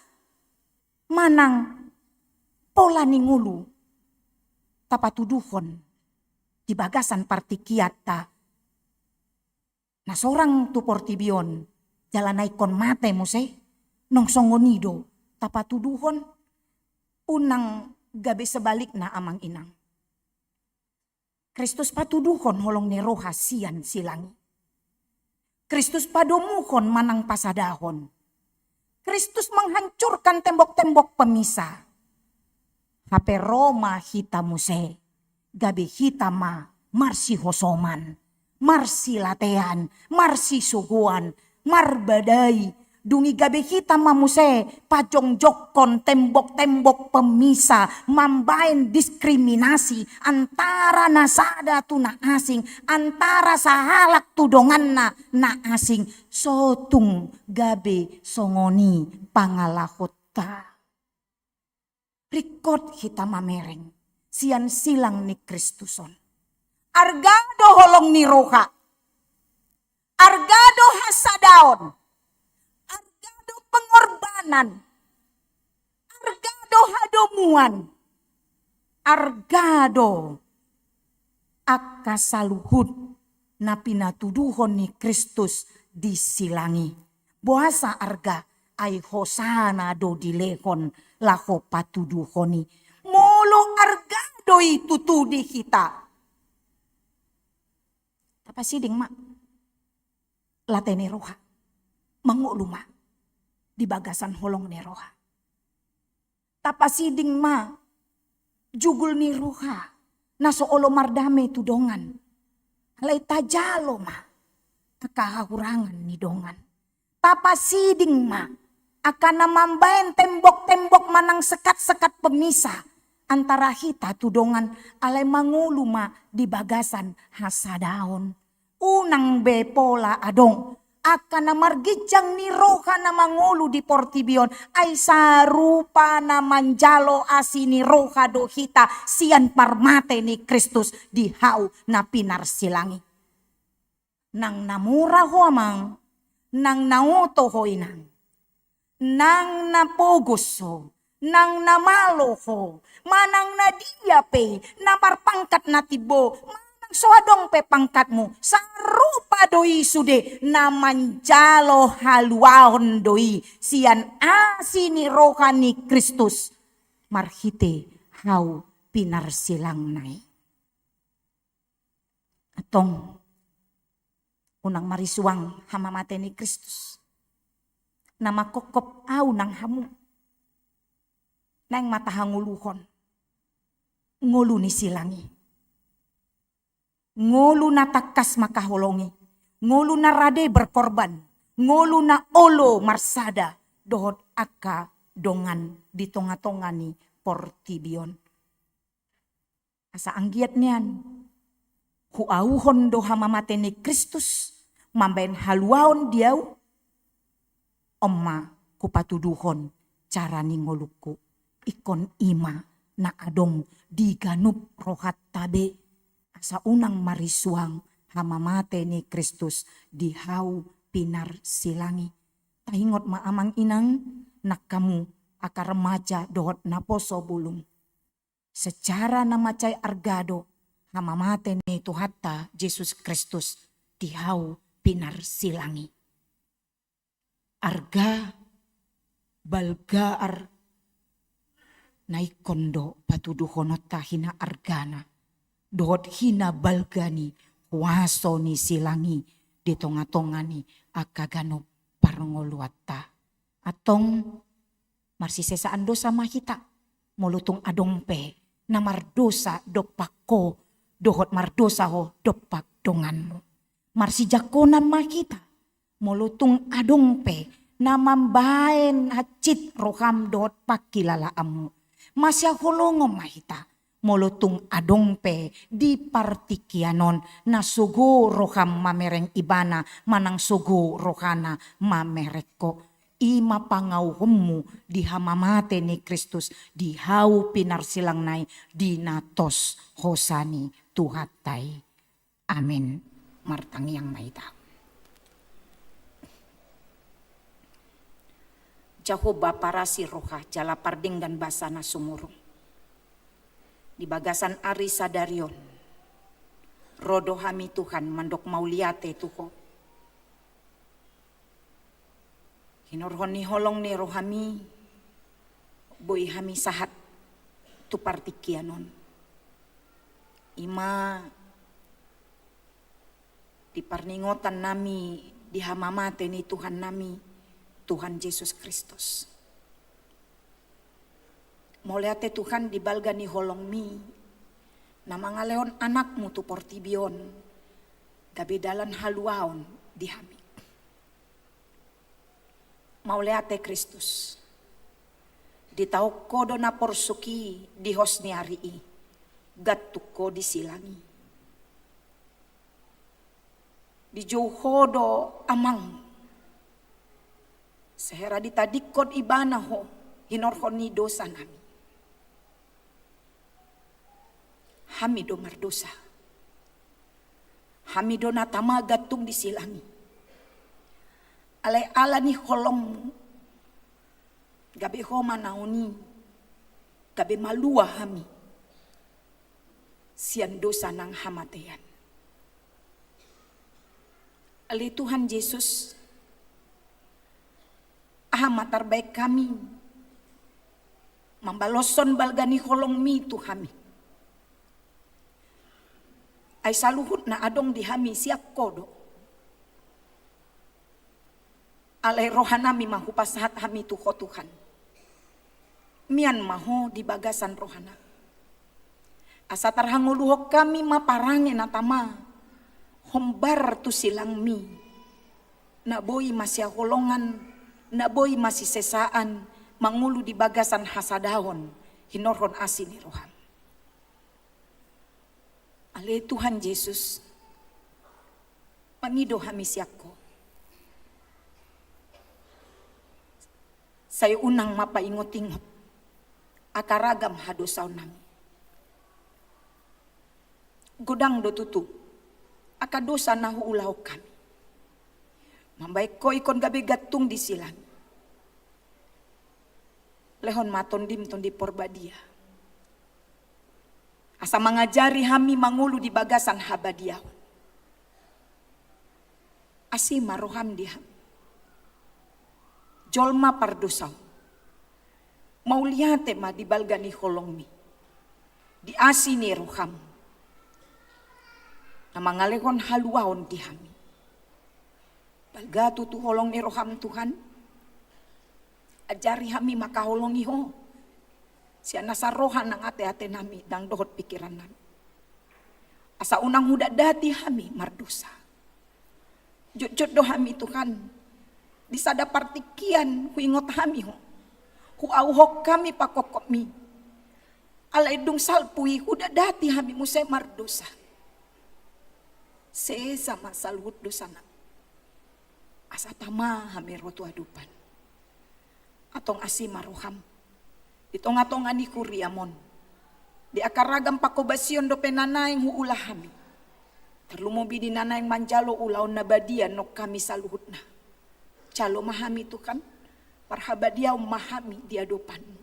manang pola ni ngolu tapatuduhon di bagasan partingkianta na sorang tu portibi on jala na ingkon mate muse? Naung songon i do tapatuduhon? Unang gabe sebalikna, amang inang. Kristus patuduhon holong ni roha sian silang i. Kristus padomuhon manang pasadahon. Kristus menghancurkan tembok-tembok pemisah. Hape ro ma hita muse, gabe hita ma marsihosoman, marsilatean, marsisogoan, marbadai. Dung i gabe hita ma muse pajongjongkon tembok-tembok pemisah, mambaen diskriminasi antara na sada tu na asing, antara sahalak tu donganna na asing. So tung gabe songon i pangalahonta. Ringkot hita mamereng sian silang ni Kristus on. Arga do holong ni roha. Arga do hasadaon. Arga do pengorbanan. Arga do hadomuan. Arga do angka saluhut na pinatuduhon ni Kristus di silang i. Boasa arga? Ai hosana do dilehon laho patuduhon i. Molo arga do i tutu di hita, tapasiding ma late ni roha, mangolu ma di bagasan holong ni roha. Tapasiding ma jugul ni roha na so olo mardame tu dongan. Alai tajalo ma angka hahurangan ni dongan. Tapasiding ma angka na mambaen tembok-tembok manang sekat-sekat pemisah antara hita tu dongan, alai mangolu ma di bagasan hasadaon. Unang be pola adong angka na marginjang ni roha na mangolu di portibi on, ai sarupa na manjalo asi ni roha do hita sian parmate ni Kristus di hau na pinarsilang i. Nang na mura ho, amang, nang na oto ho, inang, nang na pogos ho, nang na malo ho, manang na dia pe, na marpangkat na timbo, manang so adong pe pangkatmu, sarupa do i sude, na manjalo haluaon do i sian asi ni roha ni Kristus marhite hau pinarsilangna i. Antong, unang marisuang hamamate ni Kristus na mangkokkop au nang hamu. Naeng ma tahangoluhon ngolu ni silang i. Ngolu na tangkas mangkaholongi, ngolu na rade berkorban, ngolu na olo marsada dohot angka dongan di tonga-tonga ni portibi on. Asa anggiat nian huauhon do hamamate ni Kristus mambaen haluaon di au. On ma hupatuduhon cara ni ngolungku. Ingkon i ma na adong di ganup rohanta be, asa unang marisuang hamamate ni Kristus di hau pinarsilang i. Taingot ma, amang inang, nang hamu angka remaja dohot naposo bulung. Secara na mansai arga do hamamate ni Tuhanta Jesus Kristus di hau pinarsilang i. Arga, balga ar, na ingkon do patuduhononta hinaargana dohot hinabalga ni huaso ni silang i di tonga-tonga ni angka ganup parngoluanta. Antong, marsisesaan dosa ma hita molo tung adong pe na mardosa dompak ho dohot mardosa ho dompak donganmu. Marsijangkonan ma hita molo tung adong pe na mambaen hansit roham dohot pangkilalaanmu. Masihaholongon ma hita molo tung adong pe di partingkian on na sogo roham mamereng ibana manang sogo rohana mamereng ho. I ma pangauhonmu di hamamate ni Kristus di hau pinarsilang nai di na tos hosa ni Tuhanta i. Amin. Martangiang ma hita. Jahowa parasi roha jala pardenggan basa na sumurung. Di bagasan ari sadari on, ro do hami Tuhan mandok mauliate tu Ho. Hinorhon ni holong ni rohami, boi hami sahat tu partingkian on. I ma di parningotan nami di hamamate ni Tuhan nami, Tuhan Jesus Kristus. Mauliate Tuhan di balga ni holongmi, na mangalehon anakmu tu portibi on, gabe dalan haluaon di hami. Mauliate Kristus. Ditaon Ho do na porsuk i di hos ni ari i, gantung Ho di silang i. Dijou Ho do Amang. Sahera ditadingkon ibana Ho, hinorhon ni dosa nami. Hami do mardosa. Hami do na tama gantung di silang i. Alai ala ni holongmu, gabe Ho manaon i, gabe malua hami sian dosa nang hamatean. Ale Tuhan Jesus, aha ma tarbaen hami mambaloshon balga ni holongmi tu hami? Ai saluhutna adong di hami sian Ho do. Alai rohanami ma hupasahat hami tu Ho Tuhan. Mian ma Ho di bagasan rohanami. Asa tarhangoluhon hami ma parange na tama hombar tu silangmi, na boi masihaholongan, na boi masisesaan, mangolu di bagasan hasadaon, hinorhon asi ni roham. Ale Tuhan Jesus, pangido hami sian Ho. Sai unang ma paingotingot angka ragam hadosaonnami. Godang do tutu angka dosa na huulahon hami. Mambaen Ho ingkon gabe gantung di silang. Lehon ma Tondim Tondi Porbadia. Asa mangajari hami mangolu di bagasan habadiaon. Asi ma roham di hami. Jolma pardosa on. Mauliate ma di balga ni holongmi. Di asi ni roham. Na mangalehon haluaon di hami. Balga tutu holong ni roham Tuhan. Ajari hami mangkaholongi Ho. Sian nasa roha nang ateatenami nang dohot pingkirannami. Asa unang hudatdati hami mardosa. Jotjot do hami Tuhan. Di sada partingkian huingot hami Ho. Huauhon hami pangkophopmi. Alai dung salpu i hudatdati hami muse mardosa. Sesa ma saluhut dosanami. Asa tama hami ro tu adopanmu. Antong asi ma roham. Di tongatonga ni huriam on. Di angka ragam panghobasion dope na naeng huula hami. Tarlumobi di na naeng manjalo ulaon na badia nang hami saluhutna. Jalo ma hami Tuhan. Parhabadiaon ma hami di adopanmu.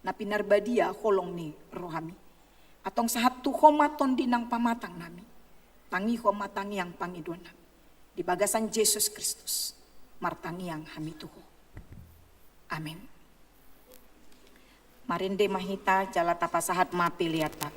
Na pinarbadia holong ni rohami. Antong sahat tu Ho ma tondi nang pamatangnami. Tangihon ma tangiang pangidoannami. Di bagasan Jesus Kristus. Martangiang hami tu Ho. Amin. Marende ma hita jala tapasahat ma peleanta.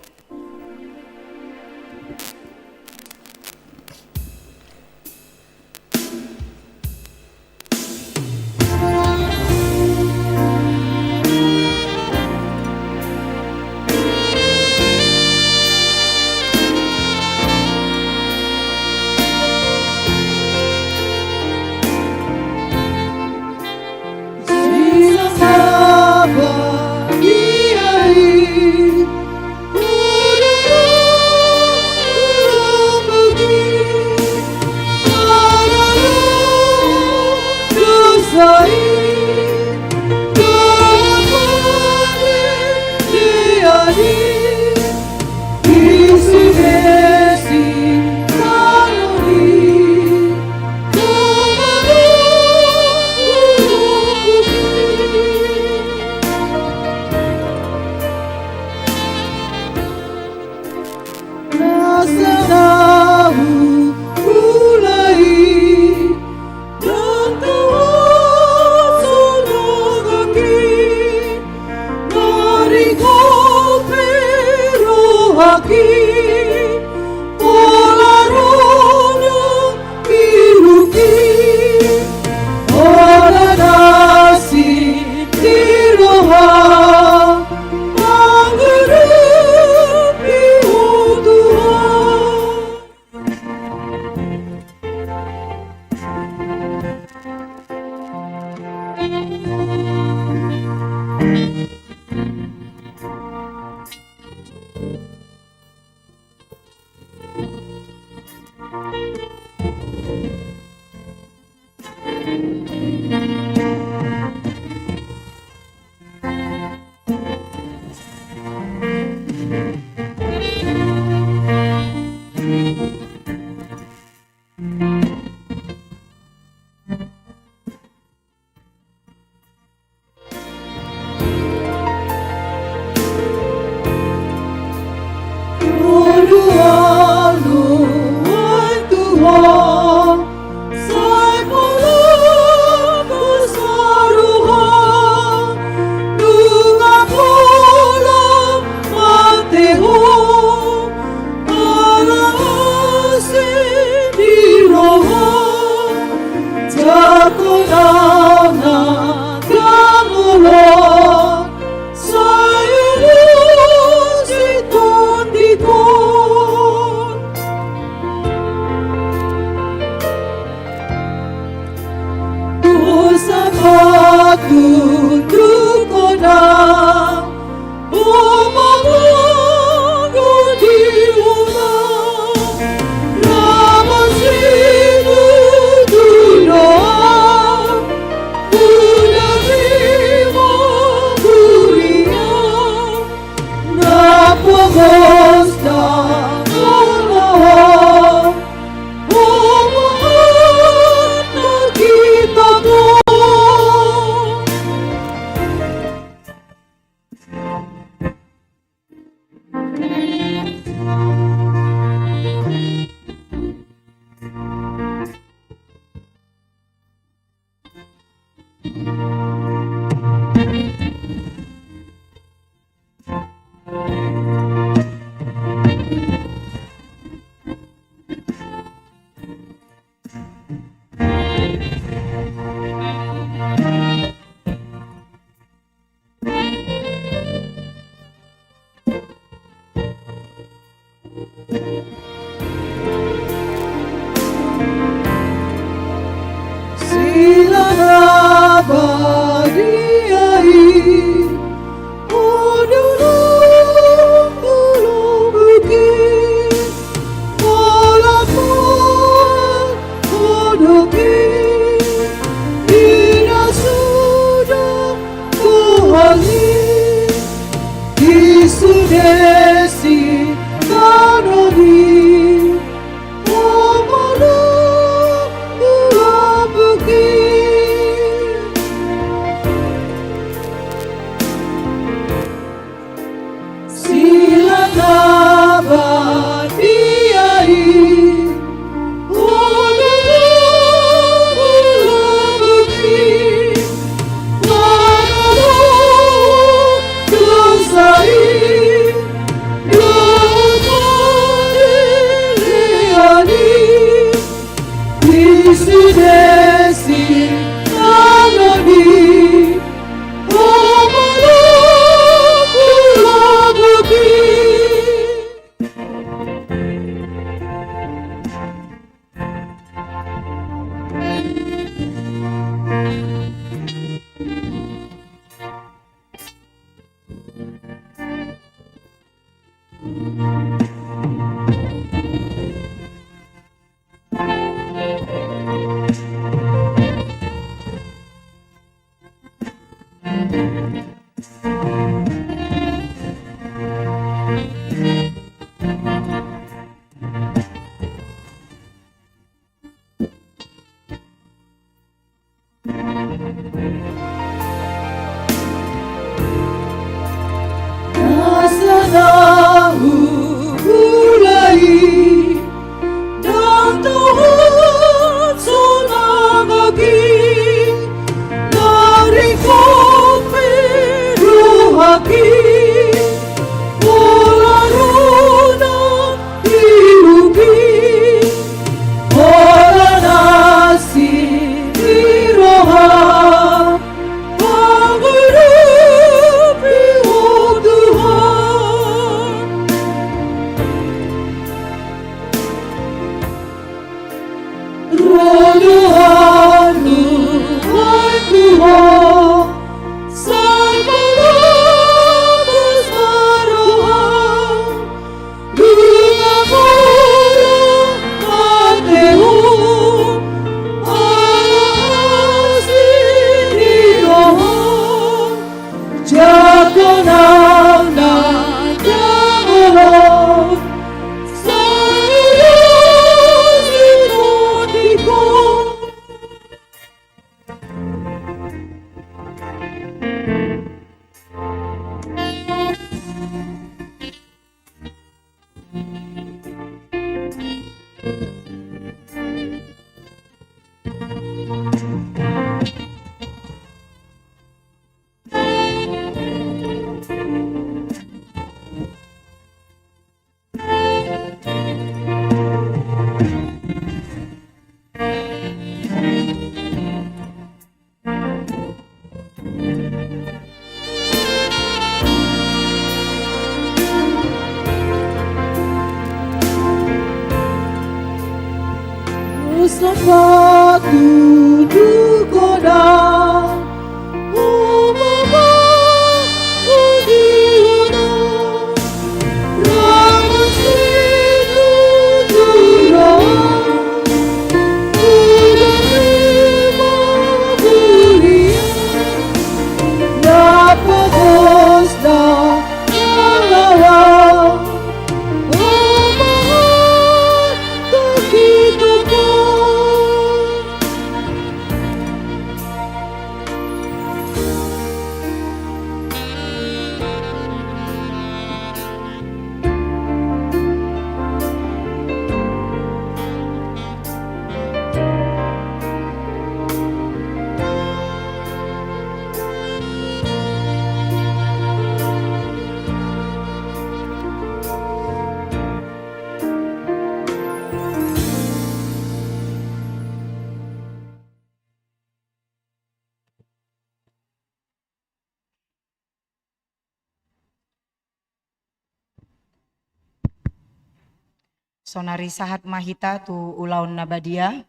Sonari sahat ma hita tu ulaon na badia,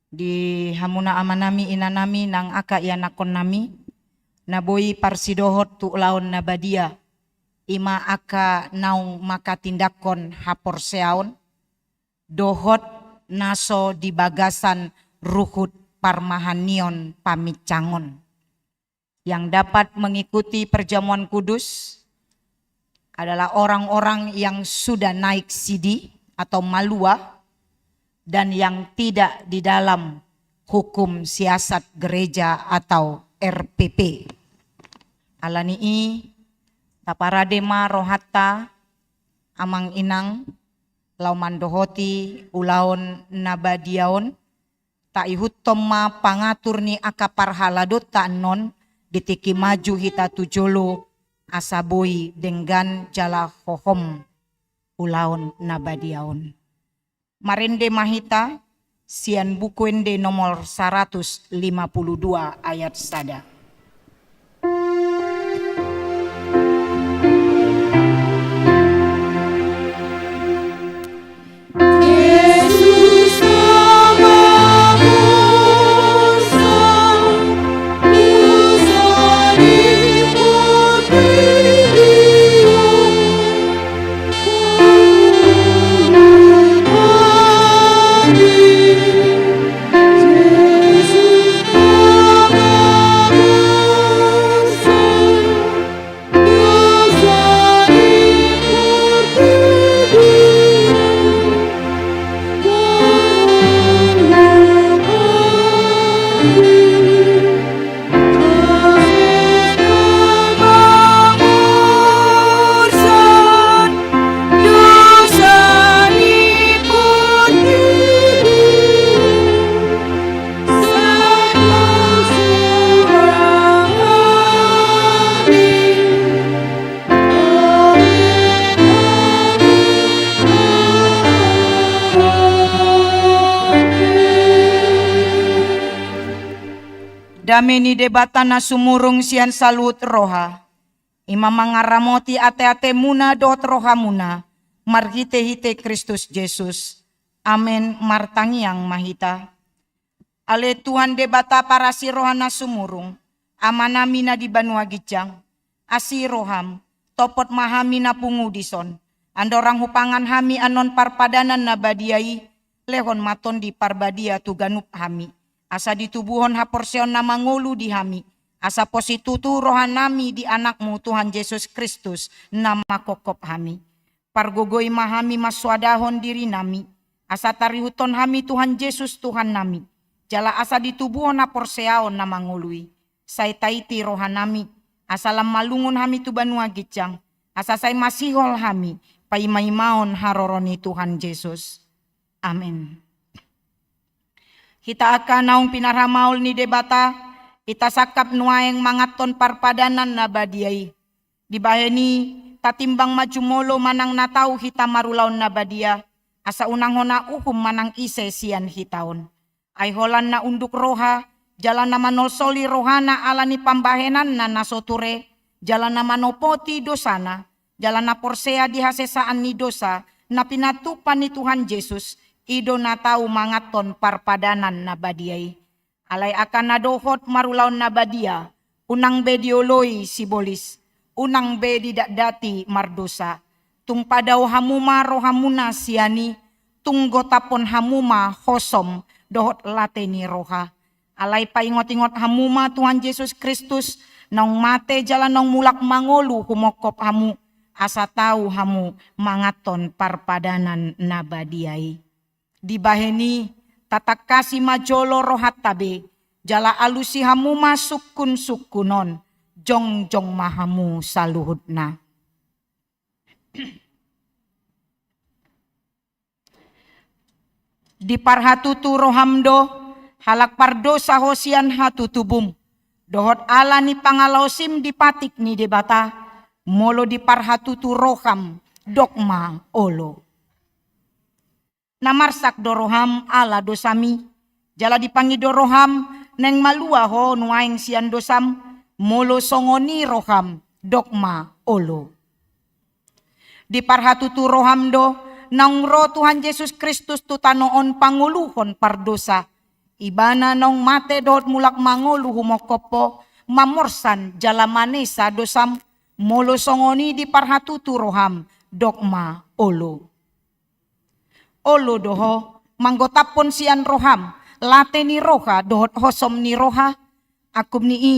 di hamuna amanami, inanami, nang angka ianakkonnami, na boi parsidohot tu ulaon na badia, i ma angka naung manghatindanghon haporseaon, dohot na so di bagasan ruhut parmahanion paminsangon. Yang dapat mengikuti perjamuan kudus adalah orang-orang yang sudah naik sidi atau malua dan yang tidak di dalam hukum siasat gereja atau R P P. Alani i, taparade ma rohanta, amang inang, laho mandohoti ulaon na badia on, taihuthon ma pangatur ni angka parhaladonta annon, di tingki maju hita tu jolo, asa boi denggan jala hohom ulaon na badia on. Marende ma hita sian Buku Ende nomor saratus lima puluh dua ayat sada. Dame ni Debata na sumurung sian saluhut roha, i ma mangaramoti ateatemuna dohot rohamuna, marhitehite Kristus Jesus. Amen. Martangiang ma hita. Ale Tuhan Debata parasi roha na sumurung, Amanami na di banua ginjang, asi roham, topot ma hami na pungu dison, andorang hupangan hami annon parpadanan na badia i, lehon ma Tondi Parbadia tu ganup hami, asa ditubuhon haporseaon na mangolu di hami, Asa posi tutu rohanami di Anakmu Tuhan Jesus Kristus na manghophop hami. Pargogoi ma hami mansoadahon dirinami, asa tarihuthon hami Tuhan Jesus Tuhannami, jala asa ditubuhon haporseaon na mangolu i. Sai taiti rohanami, asa lam malungun hami tu banua ginjang, asa sai masihol hami paima-imaon haroro ni Tuhan Jesus. Amen. Hita angka naung pinarhamaol ni Debata, hita sangkap nuaeng manganhon parpadanan na badia i. Dibahen i, tatimbang ma jumolo manang na tau hita marulaon na badia, asa unang hona uhum manang ise sian hita on. Ai holan na unduk roha, jala na manolsoli rohana ala ni pambahenanna na so ture, jala na manopoti dosana, jala na porsea di hasesaan ni dosa na pinatupa ni Tuhan Jesus, i do na tau manganhon parpadanan na badia i. Alai angka na dohot marulaon na badia, unang be dioloi sibolis, unang be didatdati mardosa. Tung padao hamu ma rohamuna sian i, tung gotaphon hamu ma hosom dohot late ni roha. Alai paingot-ingot hamu ma Tuhan Jesus Kristus, naung mate jala naung mulak mangolu humongkop hamu, asa tau hamu manganhon parpadanan na badia i. Dibahen i, tatangkasi ma jolo rohanta be, jala alusi hamu ma sungkun-sungkun on, jongjong ma hamu saluhutna. Diparhatutu roham do, halak pardosa ho sian hatutubum, dohot ala ni pangalaosim di patik ni Debata, molo diparhatutu roham, dok ma olo. Na marsak do roham ala dosami, jala dipangido roham, naeng malua ho nuaeng sian dosam, molo songon i roham, dok ma olo. Diparhatutu roham do, naung ro Tuhan Jesus Kristus tu tano on pangoluhon pardosa. Ibana naung mate dohot mulak mangolu humongkop ho, mamorsan jala manesa dosam, molo songon i diparhatutu roham, dok ma olo. Olo do ho, manggotaphon sian roham, late ni roha dohot hosom ni roha. Angkup ni i,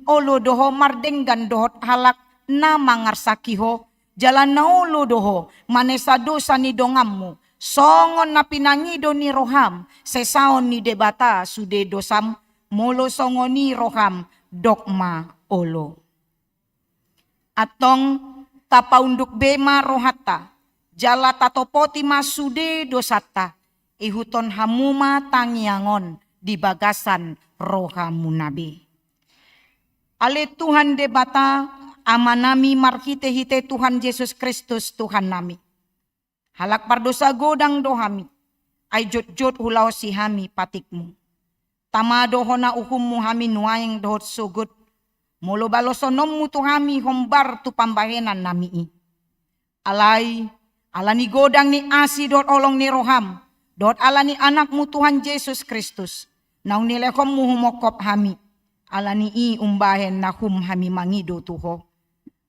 olo do ho mardenggan dohot halak na mangarsaki ho, jala na olo do ho manesa dosa ni donganmu, songon na pinangido ni roham sesaon ni Debata sude dosam, molo songon i roham, dok ma olo. Antong, tapaunduk be ma rohanta, jala tatopoti ma sude dosanta, ihuthon hamu ma tangiang on di bagasan rohamuna be. Ale Tuhan Debata, Amanami marhite-hite Tuhan Jesus Kristus Tuhannami. Halak pardosa godang do hami, ai jotjot hulaosi hami patikmu. Tama do hona uhummu hami nuaeng dohot sogot, molo balosononmu tu hami hombar tu pambahenannami i. Alai, ala ni godang ni asi dohot holong ni roham, dohot ala ni Anakmu Tuhan Jesus Kristus, naung nilehonmu humongkop hami, ala ni i umbahen na hum hami mangido tu ho.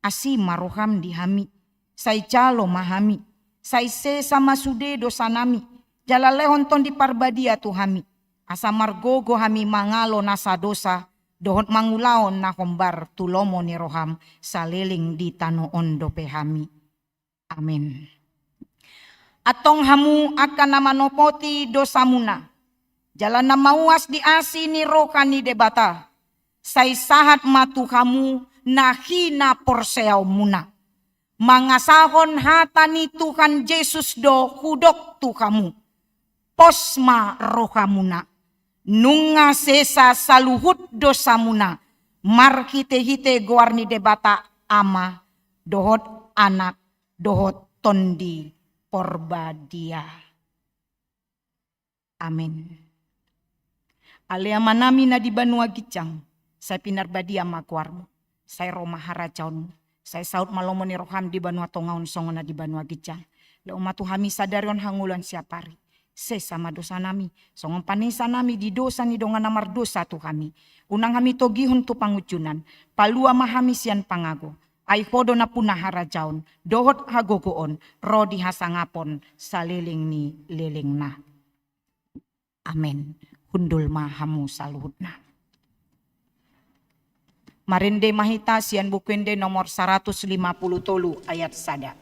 Asi ma roham di hami, sai jalo ma hami, sai sesa ma sude dosanami, jala lehon Tondi Parbadia tu hami, asa margogo hami mangalo nasa dosa, dohot mangulahon na hombar tu lomo ni roham, saleleng di tano on dope hami. Amen. Antong hamu angka na manopoti dosamuna, jala na mauas di asi ni roha ni Debata, sai sahat ma tu hamu na hinaporseaonmuna. Mangasahon hata ni Tuhan Jesus do hudok tu hamu. Pos ma rohamuna. Nunga sesa saluhut dosamuna, marhite-hite goar ni Debata Ama, dohot Anak, dohot Tondi Porbadia. Amen. Ale Amanami na di banua ginjang, sai pinarbadia ma goarmu, sai ro ma harajaonmu, sai saut ma lomo ni roham di banua tonga on songon na di banua ginjang. Lehon ma tu hami sadari on hangoluan siapari. Sesa ma dosanami, songon panesanami di dosa ni dongan na mardosa tu hami. Unang hami togihon tu pangunjunan, palua ma hami sian pangago. Ai ho do nampuna harajaon, dohot hagogoon, ro di hasangapon, saleleng ni lelengna. Amen. Hundul ma hamu saluhutna. Marende ma hita sian Buku Ende nomor saratus lima pulu tolu ayat sada.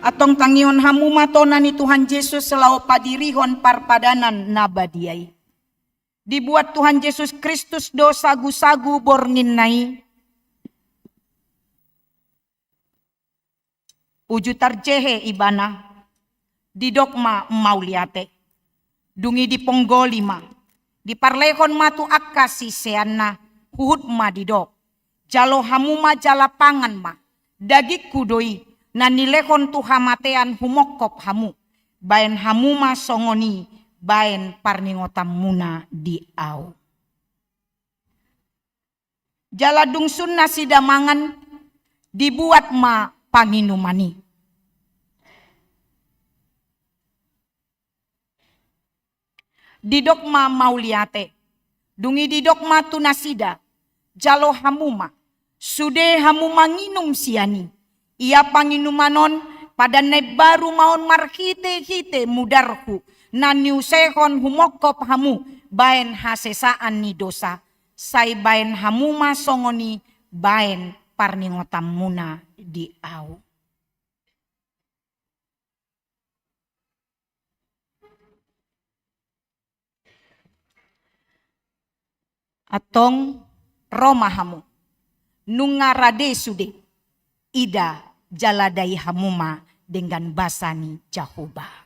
Antong tangihon hamu ma tona ni Tuhan Jesus laho padirihon parpadanan na badia i. Dibuat Tuhan Jesus Kristus do sagu-sagu bornginna i. Uju tarjehe ibana, didok ma mauliate. Dung i diponggoli ma, diparlehon ma tu angka siseanna, huhut ma didok: Jalo hamu ma jala pangan ma, dagingku do i, na nilehon tu hamatean humongkop hamu, baen hamu ma songon i baen parningotanmuna di ahu. Jala dung sun nasida mangan, dibuat ma panginuman i. Didok ma mauliate, dung i didok ma tu nasida: Jalo hamu ma, sude hamu manginum sian i. Ia panginuman on padan na imbaru ma on marhite-hite mudarhu, na niusehon humongkop hamu baen hasesaan ni dosa. Sai baen hamu ma songon i baen parningotanmuna di ahu. Antong ro ma hamu, nunga rade sude, ida jala dai hamu ma denggan basa ni Jahowa.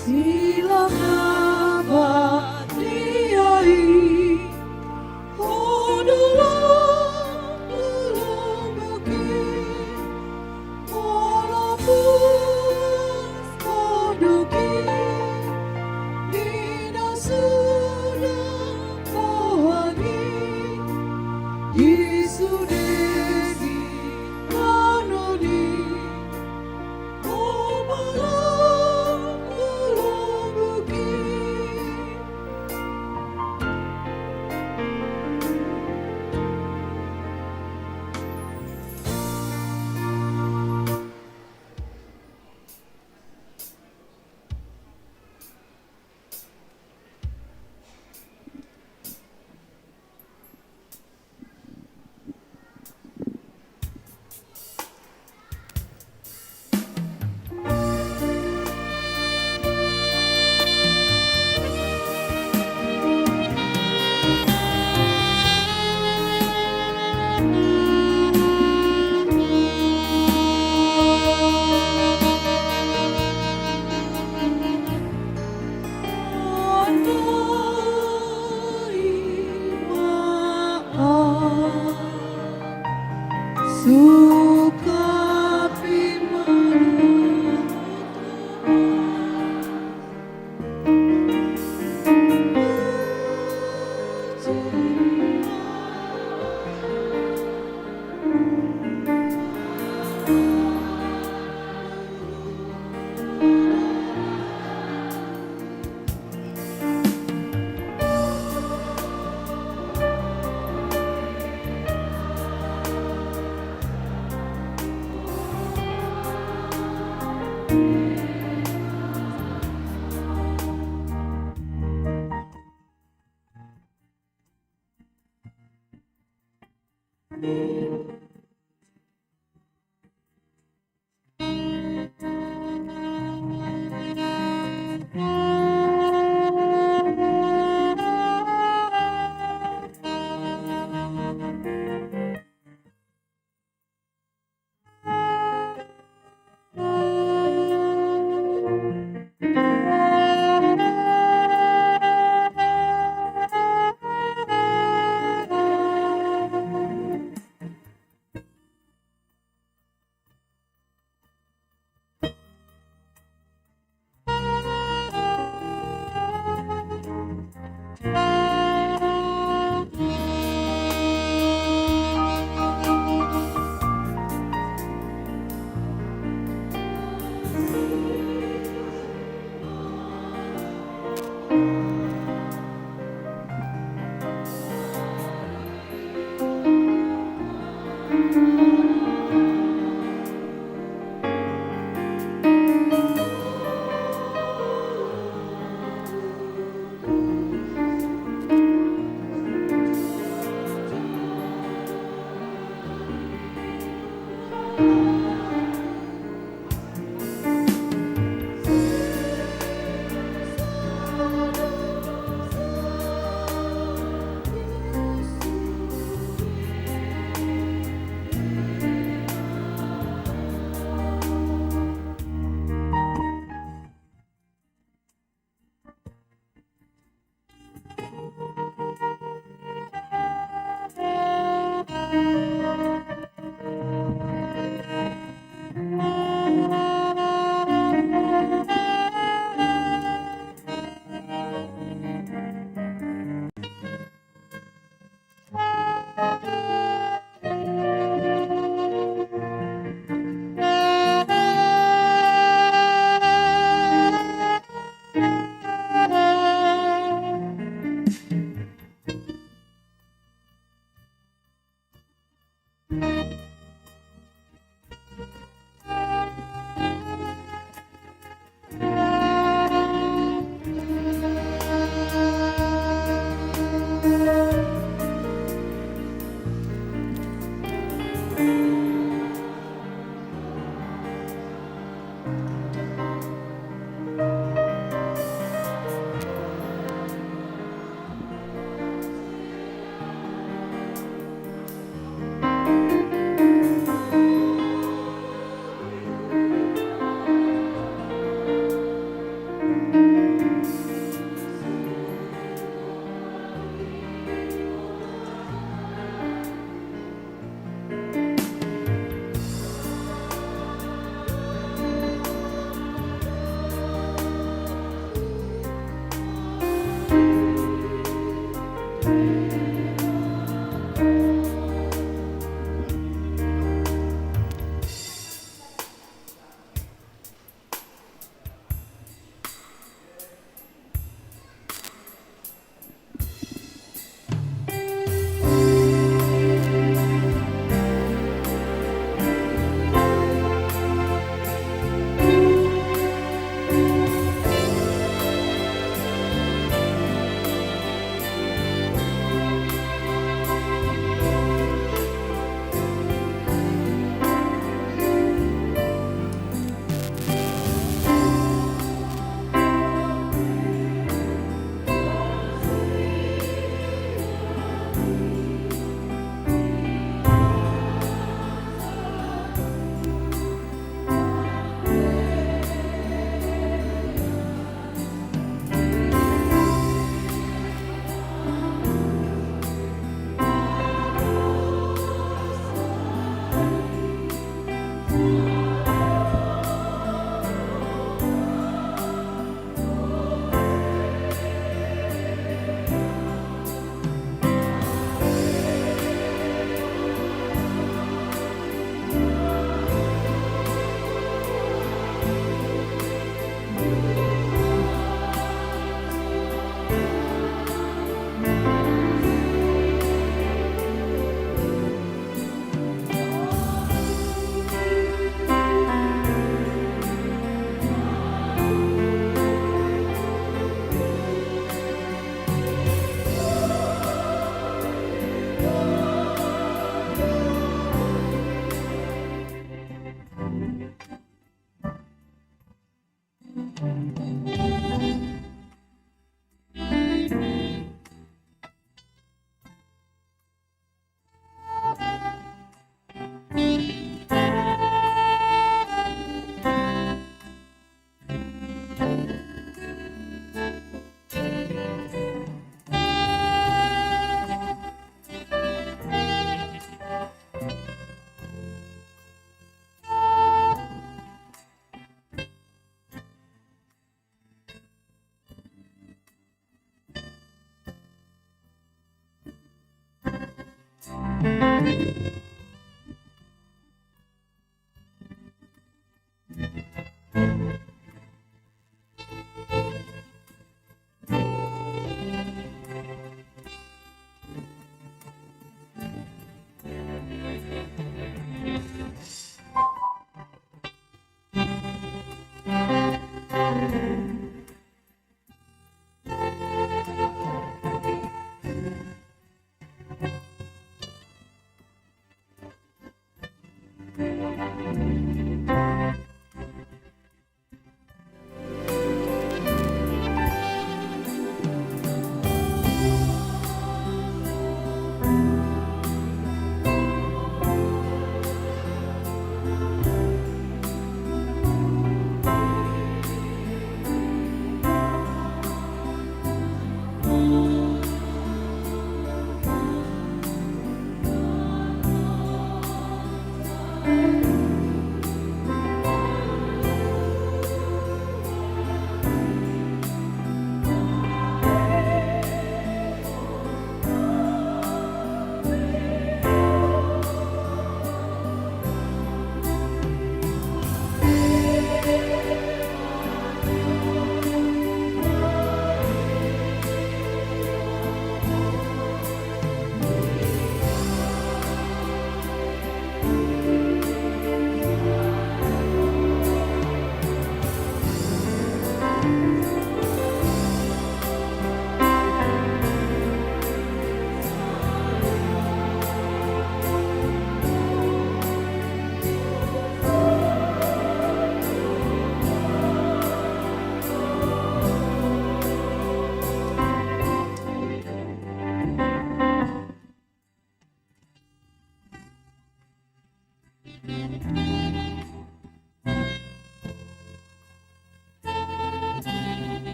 Silang na badia i, ho do lombu-lombu ke, ho lombu, ho doke, di na suda poang i, di sude di anon i.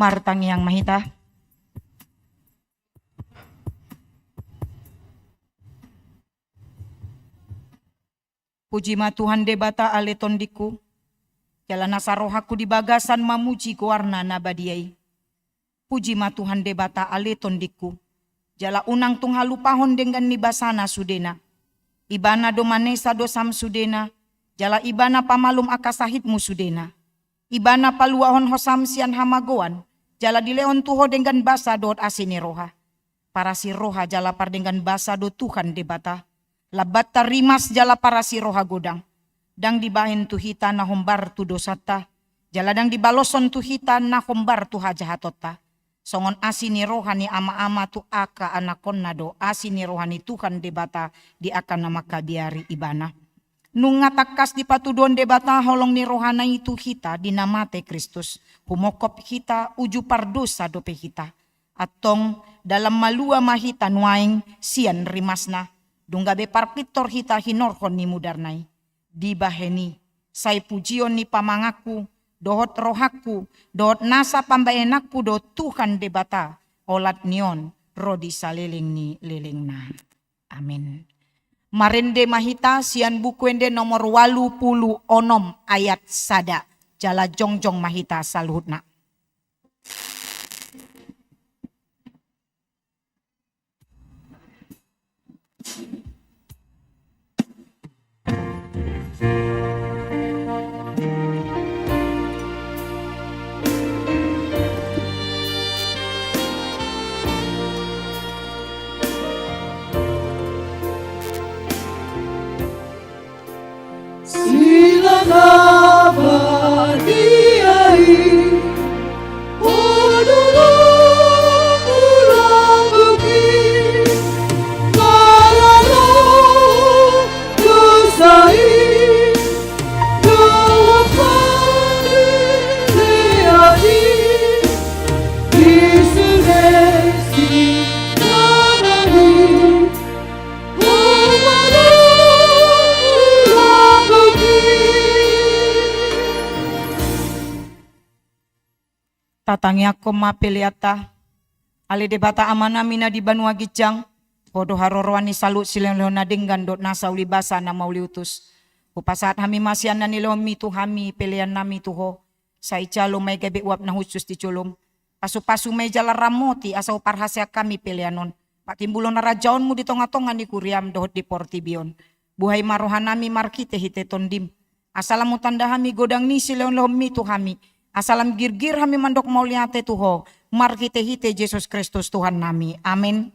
Martangiang ma hita. Puji ma Tuhan Debata ale tondingku, jala nasa rohangku di bagasan mamuji goarna na badia i. Puji ma Tuhan Debata ale tondingku, jala unang tung halupahon denggan ni basana sudena. Ibana do manesa dosam sudena, jala Ibana pamalum angka sahitmu sudena. Ibana paluahon hosam sian hamagoan, jala dilehon tu ho denggan basa dohot asi ni roha. Parasi roha jala pardenggan basa do Tuhan Debata. Lambanta rimas jala parasi roha godang. Ndang dibahen tu hita na hombar tu dosanta, jala ndang dibaloshon tu hita na hombar tu hajahatonta. Songon asi ni roha ni ama-ama tu angka anakkonna do asi ni roha ni Tuhan Debata di angka na mangkabiari Ibana. Nunga tangkas dipatuduhon Debata holong ni rohana i tu hita di na mate Kristus, humongkop hita uju pardosa dope hita. Antong dalan malua ma hita nuaeng sian rimasna, dung gabe parpintor hita hinorhon ni mudarna i. Dibahen i, sai pujion ni pamanganku, dohot rohangku, dohot nasa pambahenanku do Tuhan Debata, olat ni on ro di saleleng ni lelengna. Amin. Marende ma hita sian Buku Ende nomor ualu pulu onom ayat sada. Jala jongjong ma hita saluhutna. Silana badia i, o dolok ulang buki, maralo dosa i, dohot pangelean i, di sude silana i. Tatangiangkon ma peleanta. Ale Debata Amanami na di banua ginjang, Ho do haroroan ni saluhut silehonlehon na denggan dohot nasa ulibasa na mauliutus. Hupasahat hami ma sian na nilehonMi tu hami peleannami tu Ho. Sai jalo ma i gabe uap na hushus di jolom. Pasupasu ma i jala ramoti asa huparhaseang hami pelean on patimbulhon harajaonMu di tongatonga ni kuriaM dohot di portibi on. Buhai ma rohanami marhitehite TondiM, asa lam hutanda hami godang ni silehonlehonMi tu hami, asa lam girgir hami mandok mauliate tu Ho, marhitehite Jesus Kristus Tuhannami. Amen.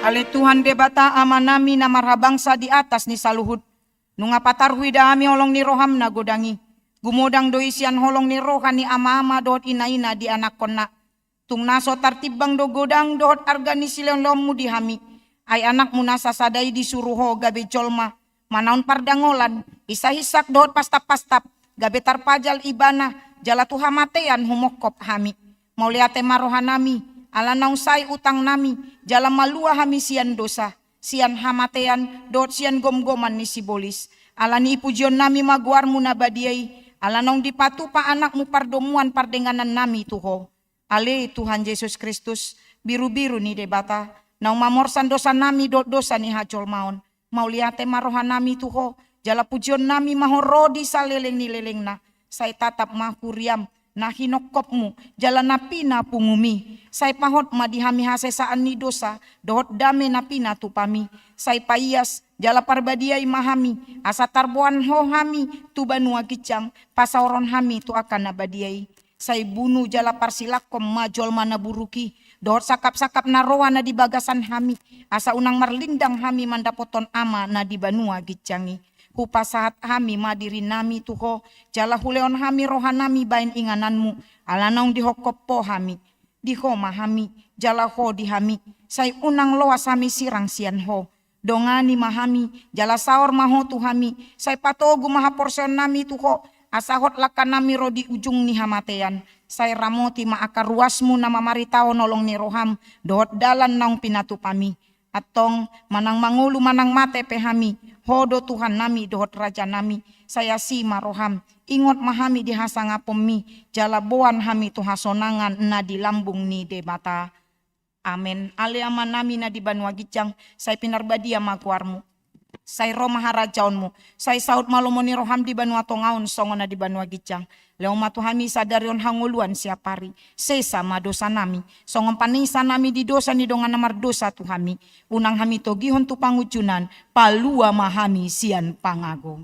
Ale Tuhan Debata Amanami na marhabangsa di atas ni saluhut, nunga patar huida hami holong ni rohaM na godang i. Gumodang do i sian holong ni roha ni ama-ama dohot ina-ina di anakkonna. Tung na so tartimbang do godang dohot arga ni silehonlehonMu di hami. Ai AnakMu na sasada i disuru Ho gabe jolma, manaon pardangolan, isa hinsak dohot pastap-pastap, gabe tarpajal Ibana, jala tu hamatean humongkop hami. Mauliate ma rohanami, ala naung sae utangnami, jala malua hami sian dosa, sian hamatean, dohot sian gomgoman ni sibolis. Ala ni i pujionnami ma goarMu na badia i, ala naung dipatupa AnakMu pardomuan pardenganannami tu Ho. Ale Tuhan Jesus Kristus, birubiru ni Debata, naung mamorsan dosanami dohot dosa ni hajolmaon, mauliate ma rohanami tu Ho, jala pujionnami ma Ho ro di saleleng ni lelengna. Sai tatap ma huriaM na hinongkopMu, jala na pinapungumi. Sai pahot ma di hami hasesaan ni dosa, dohot dame na pinatupami. Sai paias, jala parbadiai ma hami, asa tarboan Ho hami tu banua ginjang, pasaoron hami tu angka na badia i. Sai bunu jala parsilangkon ma jolma na buruk i, dohot sangkap-sangkap na roa na di bagasan hami, asa unang marlindang hami mandapothon Ama na di banua ginjang i. Hupasahat hami ma dirinami tu Ho, jala hulehon hami rohanami bahen ingananmu, ala naung dihophop Ho hami. Di Ho ma hami, jala Ho di hami, sai unang loas hami sirang sian Ho. Dongani ma hami, jala saor ma Ho tu hami, sai patogu ma haporseaonnami tu Ho, asa hot langkanami ro di ujung ni hamatean. Sai ramoti ma angka ruasmu na mamaritahon holong ni roham, dohot dalan naung pinatupami. Antong, manang mangolu manang mate pe hami, Ho do Tuhannami dohot Rajanami, sai asi ma roham, ingot ma hami di hasangaponmi, jala boan hami tu hasonangan na di lambung ni Debata. Amen. Ale Amanami na di banua ginjang, sai pinarbadia ma goarmu. Sai ro ma harajaonmu, sai saut ma lomo ni roham di banua tonga on songon na di banua ginjang. Lehon ma tu hami sadari on hangoluan siapari. Sesa ma dosanami, songon panesanami di dosa ni dongan na mardosa tu hami. Unang hami togihon tu pangunjunan, palua ma hami sian pangago.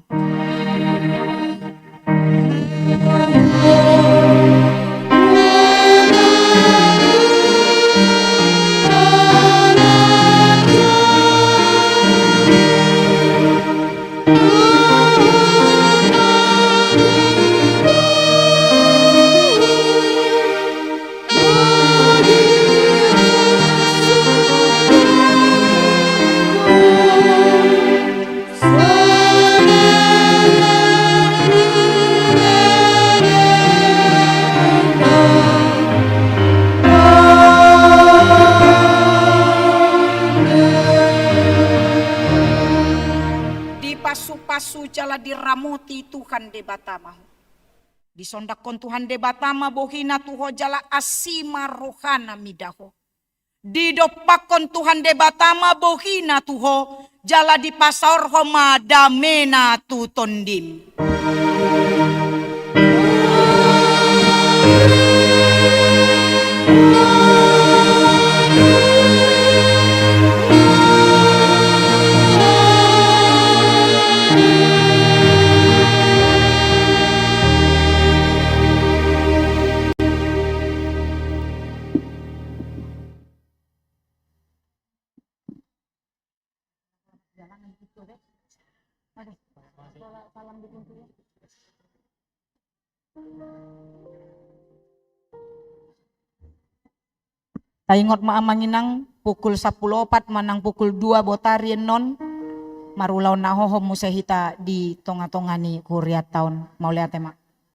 Dipasupasu jala diramoti Tuhan Debata ma ho. Disondangkon Tuhan Debata ma bohina tu ho jala asi ma rohana mida ho. Didompakkon Tuhan Debata ma bohina tu ho, jala dipasaorhon ma damena tu tondim. Taingot ma amang inang, pukul sampulu opat manang pukul dua botari annon, marulaon na hohom muse hita di tonga-tonga ni hurianta on. Mauliate ma.